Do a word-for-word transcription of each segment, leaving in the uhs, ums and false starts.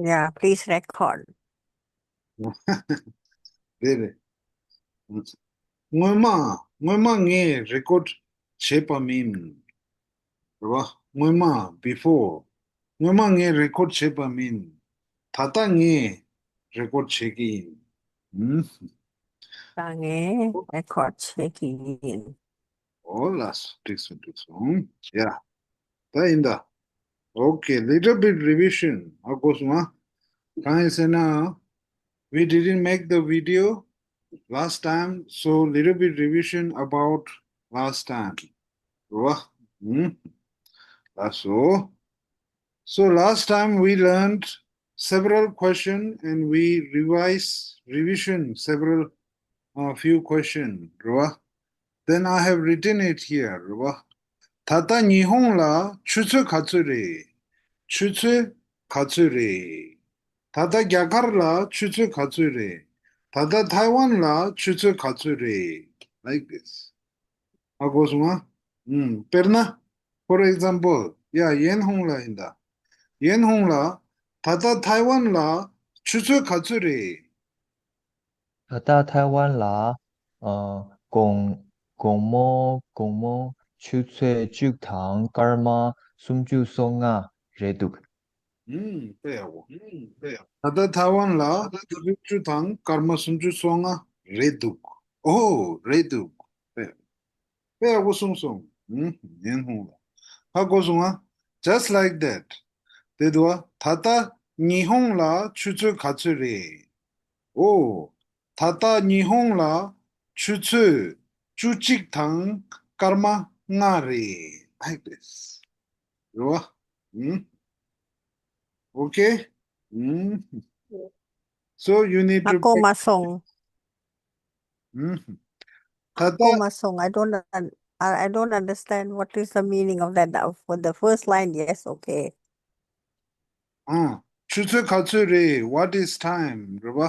Yeah, please record. རེད་རེད། སྔོན་མ་སྔོན་མ་ངས་རེ་ཀོཌ་བྱས་པ་མིན། རེད་བ། སྔོན་མ་before། སྔོན་མ་ངས་རེ་ཀོཌ་བྱས་པ་མིན། ད་ལྟ་ངས་རེ་ཀོཌ་བྱེད་ཀྱི་ཡིན། ཨུམ། ད་ངས་རེ་ཀོཌ་བྱེད་ཀྱི་ཡིན། ཨོ་ལགས་སོ། འགྲིག་སོང་འགྲིག་སོང་། ཡ། ད་ཡིན་ད། Okay, little bit revision. ཨ་གོ་སོང་ང་། གང་ཡིན་ཟེར་ན། We didn't make the video last time, so little bit revision about last time. རེད་བ། ཨུམ། ལགས་སོ། So last time we learned several questions and we revised, revision several, uh, few questions. རེད་བ། Then I have written it here. རེད་བ། ད་ལྟ་ཉི་ཧོང་ལ་ཆུ་ཚོད་ག་ཚོད་རེད། ཆུ་ཚོད་ག་ཚོད་རེད། ད་ལྟ་རྒྱ་གར་ལ་ཆུ་ཚོད་ག་ཚོད་རེད། ད་ལྟ་ཐའེ་ཝན་ལ་ཆུ་ཚོད་ག་ཚོད་རེད། Like this. ཨ་གོ་སོང་ང་། ཨུམ། དཔེར་ན། For example, yeah, ཡན་ཧོང་ལ་ཡིན་ད། ཡན་ཧོང་ལ། ད་ལྟ་ཐའེ་ཝན་ལ་ཆུ་ཚོད་ག་ཚོད་རེད། ད་ལྟ་ཐའེ་ཝན་ལ། ཨ། དགོང་དགོང་མོ་དགོང་མོ་ཆུ་ཚོད་བཅུ་དང་སྐར་མ་སུམ་ཅུ་སོ་ལྔ་རེད་འདུག་ཨུམ། དཔེ་ཡག་པོ། ཨུམ། དཔེ་ཡག་པོ། ད་ལྟ་ཐའེ་ཝན་ལ་ཆུ་ཚོད་བཅུ་དང་སྐར་མ་སུམ་ཅུ་སོ་ལྔ་རེད་འདུག་ཨོ། རེད་འདུག་དཔེ་ཡག་པོ། དཔེ་ཡག་པོ་གསུངས་སོང་། ཨུམ། ཡན་ཧོང་ལ། ཧ་གོ་སོང་ང་། Just like that. དེ་དུ་བ། ད་ལྟ་ཉི་ཧོང་ལ་ཆུ་ཚོད་ག་ཚོད་རེད། ཨོ། ད་ལྟ་ཉི་ཧོང་ལ་ཆུ་ཚོད་བཅུ་གཅིག་དང་སྐར་མ་ལྔ་རེད། Like this. རེད་བ། ཨུམ། Okay. ཨུམ། So you need to. ཨ་གོ་མ་སོང་། ཨུམ། ད་ལྟ། གོ་མ་སོང་། I don't un- I I don't understand what is the meaning of that. Uh, for the first line, yes, okay. ཨང་། ཆུ་ཚོད་ག་ཚོད་རེད། What is time? རེད་བ།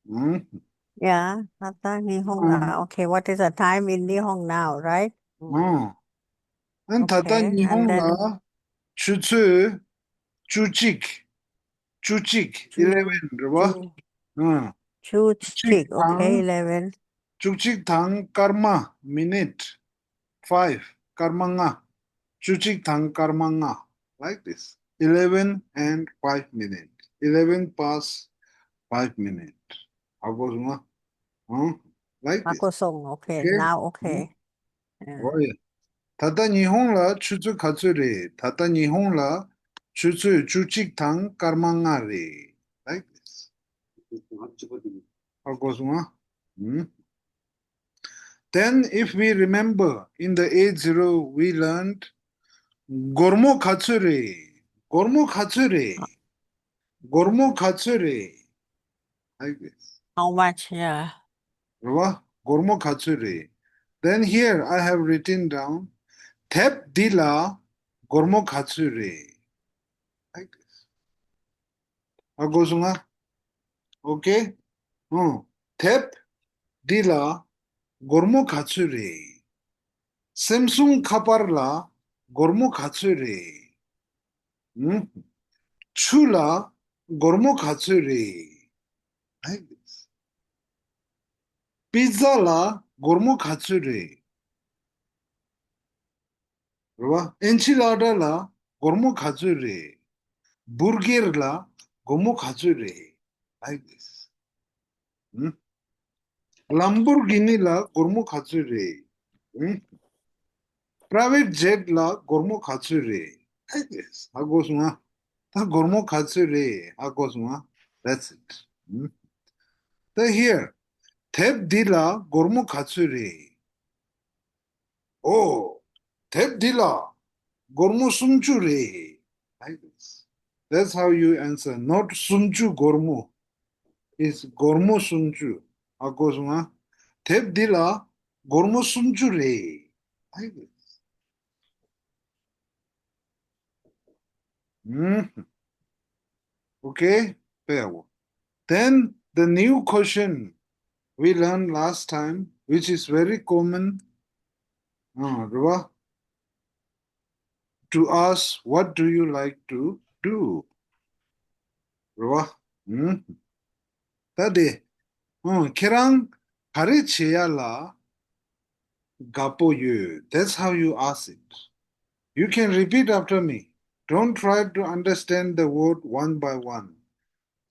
ཨང་། Yeah, ད་ལྟ་ཉི་ཧོང་ལ། ཨང་། Okay, what is the time in Nihong now, right? ཨང་། ཨན་ད་ལྟ་Okay, ཉི་and ཧོང་ལ། then ཆུ་ཚོད་བཅུ་གཅིག་བཅུ་གཅིག eleven. རེད་བ། ཨང་། བཅུ་གཅིག་གཅིག Okay, དང་། eleven. བཅུ་གཅིག་དང་སྐར་མ་minute five. སྐར་མ་ལྔ། བཅུ་གཅིག་དང་སྐར་མ་ལྔ། Like this. Eleven and five minutes. Eleven past five minutes. ཧ་གོ་སོང་ང་། ཨང་། Like ཧ་this. གོ་སོང་། Okay, Okay. now okay. Yeah. ཨོ་ཡ། ད་ལྟ་ཉི་ཧོང་ལ་ཆུ་ཚོད་ག་ཚོད་རེད། ད་ལྟ་ཉི་ཧོང་ལ་ཆུ་ཚོད་བཅུ་གཅིག་དང་སྐར་མ་ལྔ་རེད། Like this. ཧ་གོ་སོང་ང་། ཨུམ། Then if we remember, in the eight zero we learned, སྒོར་མོ་ག་ཚོད་རེད། སྒོར་མོ་ག་ཚོད་རེད། སྒོར་མོ་ག་ཚོད་རེད། Like this. How much? Yeah. རེད་བ། སྒོར་མོ་ག་ཚོད་རེད། Then here I have written down, དེབ་འདི་ལ་སྒོར་མོ་ག་ཚོད་རེད། Like this. ཧ་གོ་སོང་ང་། Okay. ཨང་། དེབ་འདི་ལ་སྒོར་མོ་ག་ཚོད་རེད། སེམ་སུང་ཁ་པར་ལ་སྒོར་མོ་ག་ཚོད་རེད། ཨང་། ཆུ་ལ་སྒོར་མོ་ག་ཚོད་རེད། Like this. པི་ཛ་ལ་སྒོར་མོ་ག་ཚོད་རེད། རེད་བ། ཨེན་ཆི་ལ་ཌ་ལ་སྒོར་མོ་ག་ཚོད་རེད། བུར་གེར་ལ་སྒོར་མོ་ག་ཚོད་རེད། Like this. ཨང་། ལམ་བུར་གི་ནི་ལ་སྒོར་མོ་ག་ཚོད་རེད། ཨང་། པྲ་ཝེཊ་ཇེཊ་ལ་སྒོར་མོ་ག་ཚོད་རེད། Like this. ཧ་གོ་སོང་ང་། ད་སྒོར་མོ་ག་ཚོད་རེད། ཧ་གོ་སོང་ང་། That's it. ཨང་། ད་here. དེབ་འདི་ལ་སྒོར་མོ་ག་ཚོད་རེད། ཨོ། དེབ་འདི་ལ་སྒོར་མོ་སུམ་ཅུ་རེད། Like this. That's how you answer. Not སུམ་ཅུ་སྒོར་མོ། It's སྒོར་མོ་སུམ་ཅུ། ཧ་གོ་སོང་ང་། དེབ་འདི་ལ་སྒོར་མོ་སུམ་ཅུ་རེད། Like this. ཨུམ། Okay. དཔེ་ཡག་པོ། Then the new question we learned last time, which is very common, uh, རེད་བ། To ask, what do you like to do? རེད་བ། ཨུམ། ད་དེ། ཨང་། ཁྱེད་རང་ག་རེ་བྱེད་ཡ་ལ་དགའ་པོ་ཡོད། That's how you ask it. You can repeat after me. Don't try to understand the word one by one.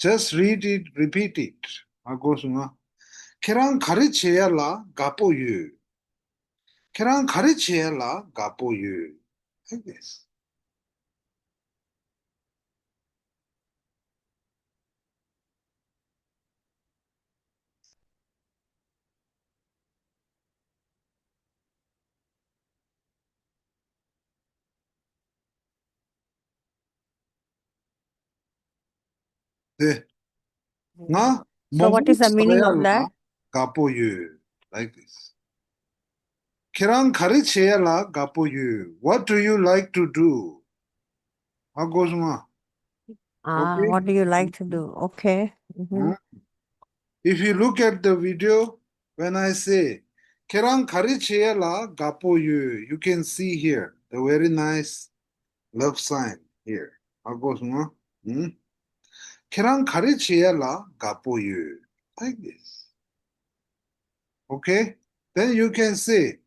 Just read it, repeat it. ཨ་གོ་སོང་ང་། ཁྱེད་རང་ག་རེ་བྱེད་ཡ་ལ་དགའ་པོ་ཡོད། ཁྱེད་རང་ག་རེ་བྱེད་ཡ་ལ་དགའ་པོ་ཡོད། Like this. དེ། ང་། So what is the meaning of that? དགའ་པོ་ཡོད། Like this. ཁྱེད་རང་ག་རེ་བྱེད་ཡ་ལ་དགའ་པོ་ཡོད། What do you like to do? ཨ་གོ་སོང་ང་། Ah, okay? What do you like to do? Okay. Mm-hmm. If you look at the video, when I say, ཁྱེད་རང་ག་རེ་བྱེད་ཡ་ལ་དགའ་པོ་ཡོད། You can see here, the very nice love sign here. ཨ་གོ་སོང་ང་། ཨུམ། ཁྱེད་རང་ག་རེ་བྱེད་ཡ་ལ་དགའ་པོ་ཡོད། Like this. Okay? Then you can say,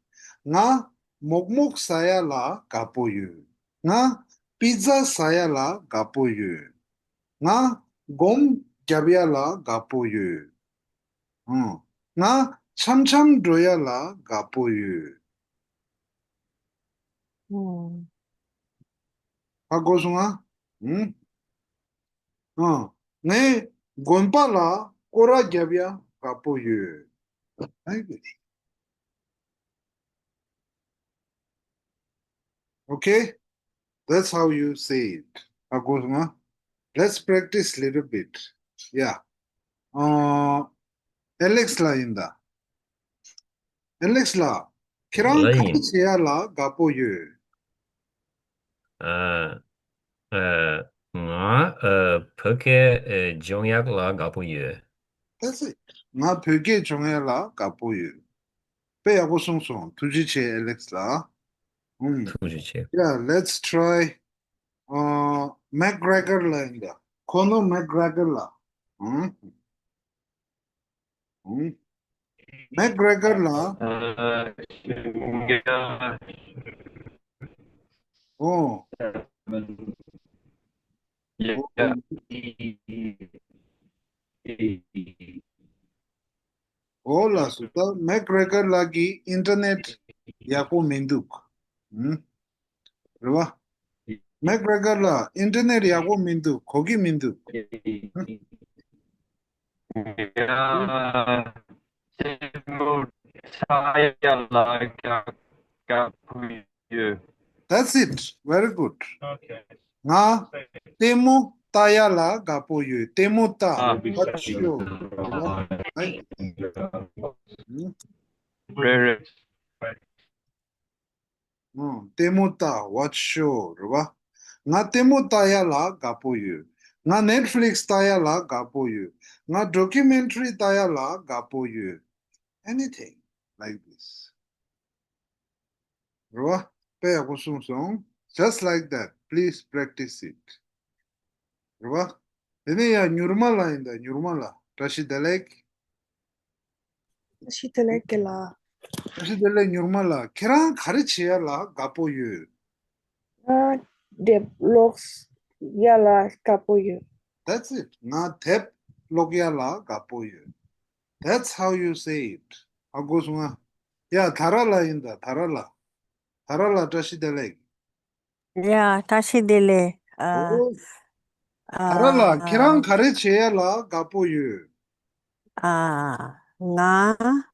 ང་མོག་མོག་ཟ་ཡ་ལ་དགའ་པོ་ཡོད། ང་པི་ཛ་ཟ་ཡ་ལ་དགའ་པོ་ཡོད། ང་སྒོམ་རྒྱབ་ཡ་ལ་དགའ་པོ་ཡོད། ཨང་། ང་འཆམ་འཆམ་འགྲོ་ཡ་ལ་དགའ་པོ་ཡོད། ཨང་། ཧ་གོ་སོང་ང་། ཨང་། ཨང་། ངས་དགོན་པ་ལ་སྐོར་ར་རྒྱབ་ཡ་དགའ་པོ་ཡོད། Like this. Okay? That's how you say it. ཧ་གོ་སོང་ང་། Let's practice little bit. Yeah. ཨ། ཨེ་ལེགས་ལགས་ཡིན་ད། ཨེ་ལེགས་ལགས། ཁྱེད་རང་ལགས་ཡིན། ག་རེ་བྱེད་ཡ་ལ་དགའ་པོ་ཡོད། ཨ། ཨ། ང་། ཨ། བོད་སྐད། ཨ། སྦྱོང་ཡག་ལ་དགའ་པོ་ཡོད། That's it. ང་བོད་སྐད་སྦྱོང་ཡ་ལ་དགའ་པོ་ཡོད། དཔེ་ཡག་པོ་གསུངས་སོང་། ཐུགས་རྗེ་ཆེ་ཨེ་ལེགས་ལགས། ཨུམ། ཐུགས་རྗེ་ཆེ། Yeah, let's try. ཨ། མེག་གྷི་རེ་གྷར་ལགས་ཡིན་ད། ཁོ་ནོ་མེག་གྷི་རེ་གྷར་ལགས། ཨུམ། ཨུམ། མེག་གྷི་རེ་གྷར་ལགས། ཨ། ཨོ། ཨོ་ལགས་སོ། ད་མེག་གྷི་རེ་གྷར་ལགས་ཀྱི་ཨིན་ཊར་ནེཊ་ཡག་པོ་མི་འདུག། ཨུམ། རེད་བ། མེག་གྷི་རེ་གྷར་ལགས་ཨིན་ཊར་ནེཊ་ཡག་པོ་མི་འདུག། གོ་གི་མི་འདུག། ཡ། ལྟད་མོ་ལྟ་ཡ་ལ་དགའ་དགའ་པོ་ཡོད། That's it. Very good. Okay. ང་ལྟད་མོ་ལྟ་ཡ་ལ་དགའ་པོ་ཡོད། ལྟད་མོ་ལྟ། ཨ། Watch show. Right? ཨུམ། རེད་རེད། ཨང་། ལྟད་མོ་ལྟ། Watch show. རེད་བ། ང་ལྟད་མོ་ལྟ་ཡ་ལ་དགའ་པོ་ཡོད། ང་ནེཊ་ཕི་ལིག་སི་ལྟ་ཡ་ལ་དགའ་པོ་ཡོད། ང་ཌོ་ཀུ་མེན་ཊ་རི་ལྟ་ཡ་ལ་དགའ་པོ་ཡོད། Anything like this. རེད་བ། དཔེ་ཡག་པོ་གསུངས་སོང་། Just like that. Please practice it. རེད་བ། དེ་ནས་ཡ་མྱུར་མ་ལགས་ཡིན་ད། མྱུར་མ་ལགས། བཀྲ་ཤིས་བདེ་ལེགས། བཀྲ་ཤིས་བདེ་ལེགས་རྒན་ལགས། བཀྲ་ཤིས་བདེ་ལེགས་མྱུར་མ་ལགས། ཁྱེད་རང་ག་རེ་བྱེད་ཡ་ལ་དགའ་པོ་ཡོད། ང་དེབ་ཀློག་ཡ་ལ་དགའ་པོ་ཡོད། That's it. ང་དེབ་ཀློག་ཡ་ལ་དགའ་པོ་ཡོད། That's how you say it. ཧ་གོ་སོང་ང་། ཡ། དྷ་ར་ལགས་ཡིན་ད། དྷ་ར་ལགས། དྷ་ར་ལགས། བཀྲ་ཤིས་བདེ་ལེགས། ཡ། བཀྲ་ཤིས་བདེ་ལེགས། ཨ། ཨོ། ཨ། དྷ་ར་ལགས། ཁྱེད་རང་ག་རེ་བྱེད་ཡ་ལ་དགའ་པོ་ཡོད། ཨ། ང་།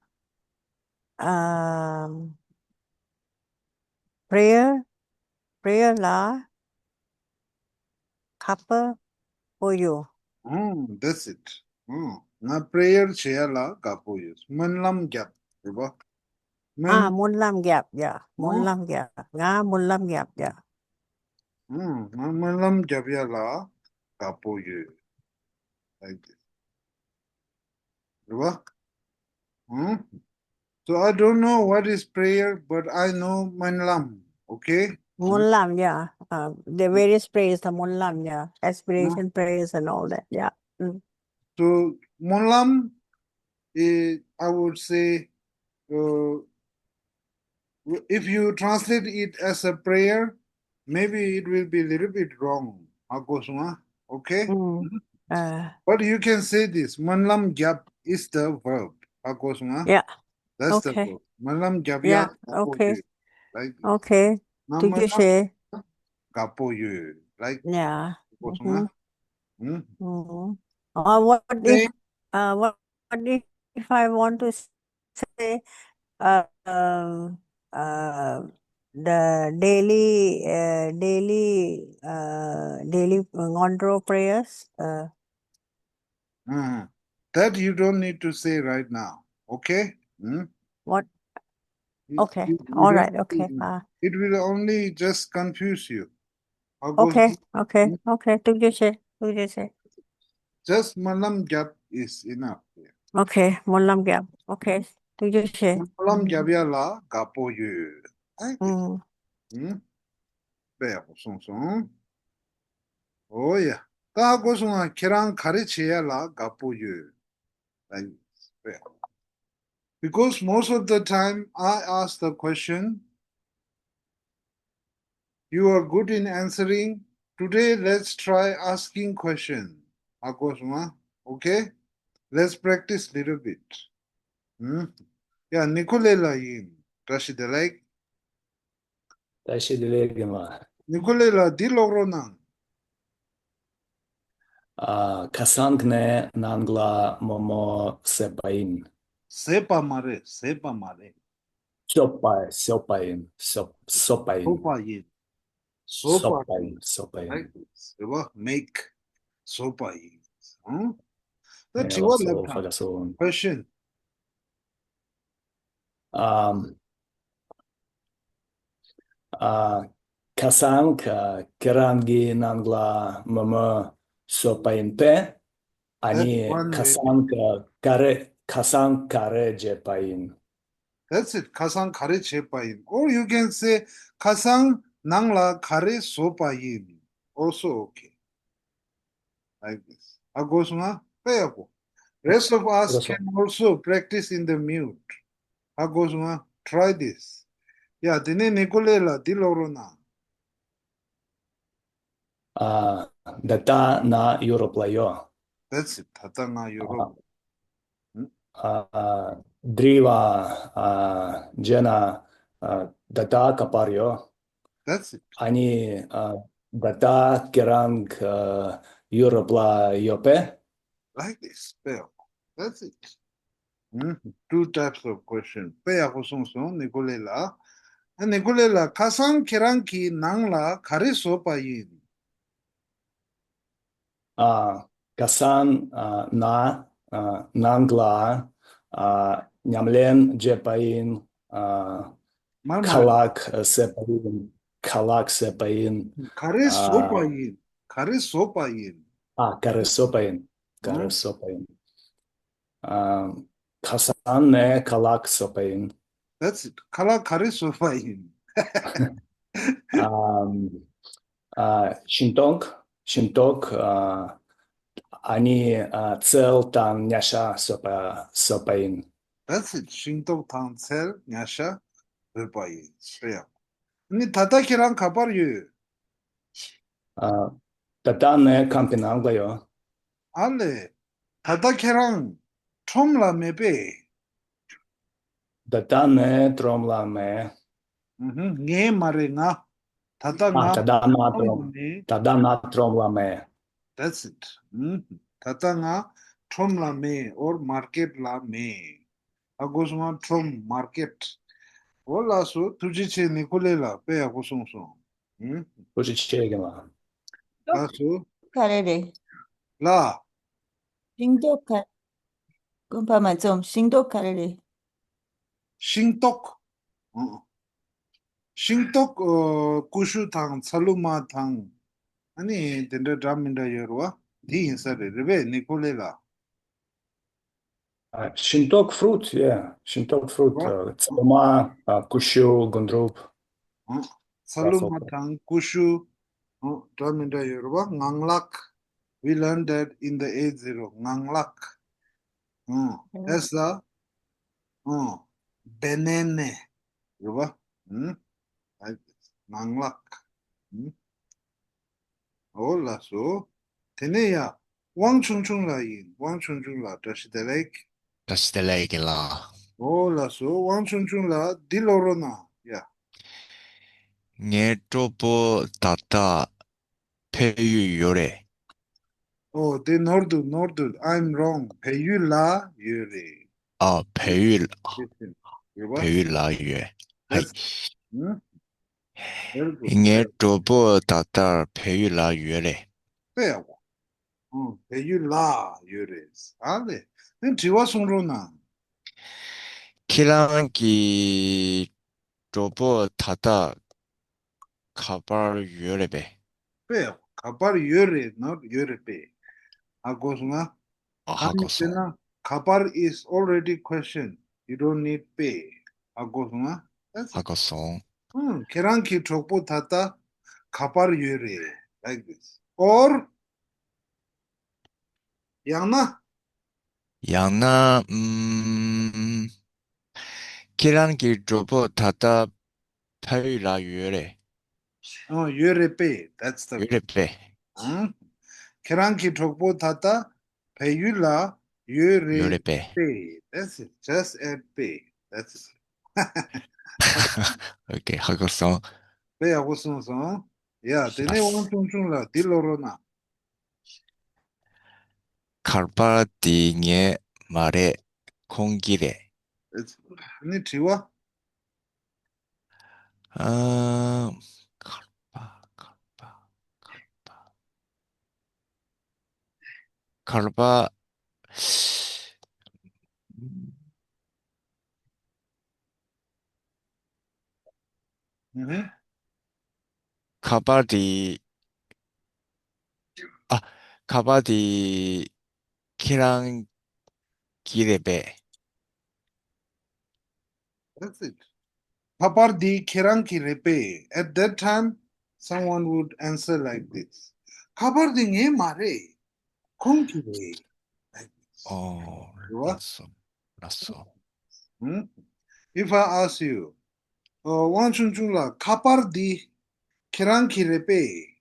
ཨ། པྲེ་ཡར། པྲེ་ཡར་ལ་དགའ་པོ་ཡོད། ཨང་། That's it. ཨང་། ང་པྲེ་ཡར་བྱེད་ཡ་ལ་དགའ་པོ་ཡོད། སྨོན་ལམ་རྒྱབ། རེད་པ། སྨོན། ཨ། སྨོན་ལམ་རྒྱབ། ཡ། སྨོན། ཨང་། ལམ་རྒྱབ། ང་སྨོན་ལམ་རྒྱབ། ཡ། ཨང་། ང་སྨོན་ལམ་རྒྱབ་ཡ་ལ་དགའ་པོ་ཡོད། Like this. རེད་པ། ཨང་། So I don't know what is prayer, but I know སྨོན་ལམ། Okay? སྨོན་ལམ, yeah. Uh, the various prayers, the སྨོན་ལམ, yeah. Aspiration prayers and all that, yeah. Mm. So སྨོན་ལམ, eh, I would say, uh, if you translate it as a prayer, maybe it will be a little bit wrong. ཧ་གོ་སོང་ང་། Okay? Mm. Uh, But you can say this. སྨོན་ལམ་རྒྱབ is the verb. ཧ་གོ་སོང་ང་། Yeah. That's the Okay. Verb. སྨོན་ལམ་རྒྱབ་ཡ། Yeah, དགའ་པོ་okay. ཡོད། Like this. Okay. ང་ཐུགས་རྗེ་ཆེ། སྨོན་ལམ་དགའ་པོ་ཡོད། Like Yeah. ཧ་གོ་སོང་ང་། Mm-hmm. ཧུམ། Mm-hmm. Uh, what if, Same. Uh, what if I want to say, uh, uh, uh, the daily, uh, daily, uh, daily སྔོན་འགྲོ prayers, uh, Mm. That you don't need to say right now, okay? Mm? What? It, Okay, it, it all will right, okay. only, Uh, it will only just confuse you. ཧ་གོ་Okay, okay, Mm? Okay. ཐུགས་རྗེ་ཆེ། ཐུགས་རྗེ་ཆེ། Just སྨོན་ལམ་རྒྱབ is enough. Okay. སྨོན་ལམ་རྒྱབ། Okay. ཐུགས་རྗེ་ཆེ། སྨོན་ལམ་རྒྱབ་ཡ་ལ་དགའ་པོ་ཡོད། ཨ། ཨུམ། ཨུམ། དཔེ་ཡག་པོ་གསུངས་སོང་། ཨོ་ཡ། ད་ཧ་གོ་སོང་ང་། ཁྱེད་རང་ག་རེ་བྱེད་ཡ་ལ་དགའ་པོ་ཡོད། Like དཔེ་ཡག་པོ། Because most of the time I ask the question, you are good in answering. Today, let's try asking question. ཧ་གོ་སོང་ང་། Okay? Let's practice little bit. ཧུམ། ཡ། ནི་ཀོ་ལེ་ལགས་ཡིན། བཀྲ་ཤིས་བདེ་ལེགས། བཀྲ་ཤིས་བདེ་ལེགས། རྒན་ལགས། ནི་ཀོ་ལེ་ལགས་འདི་ཀློག་རོགས་གནང་། ཨ། ཁ་སང་གནས་ནང་ལ་མོག་མོག་བཟས་པ་ཡིན། བཟས་པ་མ་རེད། བཟས་པ་མ་རེད། བཟོས་པ། བཟོས་པ་ཡིན། བཟོས། བཟོས་པ་ཡིན། བཟོས་པ་ཡིན། བཟོས་པ་ཡིན། བཟོས་པ་ཡིན། བཟོས་པ་ཡིན། Like this. རེད་བ། Make བཟོས་པ་ཡིན། ཧུམ། ད་ཨེ། དྲི་བ་ལགས་སོ། ལབ་དང་། ལགས་སོ། Question. ཨམ། ཨ། ཁ་སང་ཁ། ཁྱེད་རང་གི་ནང་ལ་མོག་མོག་བཟོས་པ་ཡིན་པས། ཨ་ནི། That's one way. ཁ་སང་ཁ། ག་རེ། ཁ་སང་ག་རེ་བྱས་པ་ཡིན། That's it. ཁ་སང་ག་རེ་བྱས་པ་ཡིན། Or you can say ཁ་སང་ནང་ལ་ག་རེ་བཟོས་པ་ཡིན། Also okay. Like this. ཧ་གོ་སོང་ང་། དཔེ་ཡག་པོ། Rest of us ཧ་གོ་སོང་། Can also practice in the mute. ཧ་གོ་སོང་ང་། Try this. ཡ། དེ་ནས་ནི་ཀོ་ལེ་ལགས་འདི་ཀློག་རོགས་གནང་། ཨ། ད་ལྟ་ང་ཡུ་རོབ་ལ་ཡོད། That's it. ད་ལྟ་ང་ཡུ་རོབ། ཨ། ཨ། དྲི་བ། ཨ། བྱས་ན། ཨ། ད་ལྟ་ག་པར་ཡོད། That's it. ཨ་ནི། ཨ། ད་ལྟ་ཁྱེད་རང་ཨ། ཡུ་རོབ་ལ་ཡོད་པས། Like this. དཔེ་ཡག་པོ། That's it. ཧུམ། Two types of question. དཔེ་ཡག་པོ་གསུངས་སོང་ནི་ཀོ་ལེ་ལགས། ཨ། ནི་ཀོ་ལེ་ལགས། ཁ་སང་ཁྱེད་རང་གི་ནང་ལ་ག་རེ་བཟོས་པ་ཡིན། ཨ། ཁ་སང་ཨ། ང་ཨ། ནང་ལ་ཨ། ཉམས་ལེན་བྱས་པ་ཡིན། ཨ། མར་མར། ཁ་ལག་བཟས་པ་ཡིན། ཁ་ལག་བཟས་པ་ཡིན། ག་རེ་བཟོས་པ་ཨ། ཡིན། ག་རེ་བཟོས་པ་ཡིན། ཨ། ག་རེ་བཟོས་པ་ཡིན། ག་རེ་ཨ། བཟོས་པ་ཡིན། ཨ། ཁ་སང་ནས་ཁ་ལག་བཟས་པ་ཡིན། That's it. ཁ་ལག་ག་རེ་བཟས་པ་ཡིན། ཨམ། ཨ། ཤིང་ཏོག་ཤིང་ཏོག་ཨ། ཨ་ནི། ཨ། ཚལ་དང་ཉ་ཤ་བཟས་པ། བཟས་པ་ཡིན། That's it. ཤིང་ཏོག་དང་ཚལ་ཉ་ཤ་བཟས་པ་ཡིན། དཔེ་ཡག་པོ། ཨ་ནི་ད་ལྟ་ཁྱེད་རང་ག་པར་ཡོད། ཨ། ད་ལྟ་ནི་ཁང་པའི་ནང་ལ་ཡོད། ཨ་ལས། ད་ལྟ་ཁྱེད་རང་ཁྲོམ་ལ་མེད་པས། ད་ལྟ་ནི་ཁྲོམ་ལ་མེད། ཨུ་ཧུ། ངས་མ་རེད། ང་། ད་ལྟ་ཨ། ང་ད་ལྟ་ང་ཁྲོམ་ལ་ཁྲོམ། མེད། ད་ལྟ་ང་ཁྲོམ་ལ་མེད། That's it. ཨུ་ཧུ། ད་ལྟ་ང་ཁྲོམ་ལ་མེད། Or market ལ་མེད། ཧ་གོ་སོང་ང་། ཁྲོམ། Market. འོ་ལགས་སོ། ཐུགས་རྗེ་ཆེ། ནི་ཀོ་ལེ་ལགས། དཔེ་ཡག་པོ་གསུངས་སོང་། ཨུ། ཐུགས་རྗེ་ཆེ་རྒན་ལགས། ལགས་སོ། ག་རེ་རེད། ལགས། ཤིང་ཏོག་ག། དགོན་པ་མ་འཛོམས། ཤིང་ཏོག་ག་རེ་རེད། ཤིང་ཏོག་ཨང་། ཤིང་ཏོག་ཨ། ཀུ་ཤུ་དང་ཚ་ལུ་མ་དང་། ཨ་ནི་དེ་འདྲ་འདྲ་མི་འདྲ་ཡོད་རེད་བ། དེ་ཡིན་ས་རེད། རེད་པས། ནི་ཀོ་ལེ་ལགས། ཨ། ཤིང་ཏོག། Fruit, yeah. ཤིང་ཏོག། Fruit. ཨ། ཚ་ལུ་མ། ཨ། ཀུ་ཤུ། རྒུན་འབྲུམ། ཨང་། ཚ་ལུ་མ་དང་ཀུ་ཤུ། འོ། འདྲ་མི་འདྲ་ཡོད་རེད་པ། ངང་ལག We learned that in the eight zero. ངང་ལག་ཨང་། ཨེ་ས། ཨང་། བེ་ནེ་ནེ། རེད་པ། ཨང་། ངང་ལག་ཨང་། འོ་ལགས་སོ། དེ་ནས་ཡ། དབང་ཆུང་ཆུང་ལགས་ཡིན། དབང་ཆུང་ཆུང་ལགས་བཀྲ་ཤིས་བདེ་ལེགས། བཀྲ་ཤིས་བདེ་ལེགས་ལགས། འོ་ལགས་སོ། དབང་ཆུང་ཆུང་ལགས་འདི་ཀློག་རོགས་གནང་ཡ། ངའི་གྲོགས་པོ་ད་ལྟ་བལ་ཡུལ་ཡོད་རེད། ཨོ་དེ་ནོར་འདུག་ནོར་འདུག I'm wrong. བལ་ཡུལ་ལ་ཡོད་རེད། ཨ། བལ་ཡུལ། ཡོད་པ། བལ་ཡུལ་ལ་ཡོད། ཧའི། That's- ཨང་། Very good. ངའི་གྲོགས་པོ་ད་ལྟ་བལ་ཡུལ་ལ་ཡོད་རེད། དཔེ་ཡག་པོ། ཨང་། བལ་ཡུལ་ལ་ཡོད་རེད། ཨ་ལེ། དེ་དྲི་བ་གསུང་རོགས་གནང་། ཁྱེད་རང་གི་གྲོགས་པོ་ད་ལྟ་ག་པར་ཡོད་རེད་པས། དཔེ་ཡག་པོ། ག་པར་ཡོད་རེད། ནོར་ཡོད་རེད་པས། ཧ་གོ་སོང་ང་། ཨ། ཧ་གོ་སོང་། ཨ་ནི་དཔེར་ན་ག་པར་is already question. You don't need པས། ཧ་གོ་སོང་ང་། That's it. ཧ་གོ་སོང་། ཨང་། ཁྱེད་རང་གི་གྲོགས་པོ་ད་ལྟ་ག་པར་ཡོད་རེད། Like this. Or ཡང་ན། ཡང་ན། ཨམ། ཁྱེད་རང་གི་གྲོགས་པོ་ད་ལྟ་ཕ་ཡུལ་ལ་ཡོད་རེད། ཨང་། ཡོད་རེད་པས། That's the ཡོད་རེད་པས། ཨང་། ཁྱེད་རང་གི་གྲོགས་པོ་ད་ལྟ་བལ་ཡུལ་ལ་ཡོད་ཡོད་རེད་རེད་པས། པས། That's it. Just add པས། That's it. ཨོ་ཁེ། ཧ་གོ་སོང་། དཔེ་ཡག་པོ་གསུངས་སོང་། ཡ། དེ་ནས་དབང་ཆུང་ཆུང་ལགས་འདི་ཀློག་རོགས་གནང་། གར་པར་དེ་ངའི་མ་རེད། ཁོང་གི་རེད། ཨ་ནི་དྲི་བ། ཨ། གར་པ། གར་པ། གར་པ། གར་པ། ཨུ་ཧུ། ཁ་པར་དེ། ཨ། ཁ་པར་དེ་ཁྱེད་རང་གི་རེད་པས། That's it. ཁ་པར་འདི་ཁྱེད་རང་གི་རེད་པས། At that time, someone would answer like this. ཁ་པར་འདི་ངའི་མ་རེད། ཁོང་གི་རེད། Like this. ཨོ། རེད་བ། ལགས་སོ། ལགས་སོ། ཧུམ། If I ask you, ཨོ། དབང་ཆུང་ཆུང་ལགས། ཁ་པར་འདི་ཁྱེད་རང་གི་རེད་པས།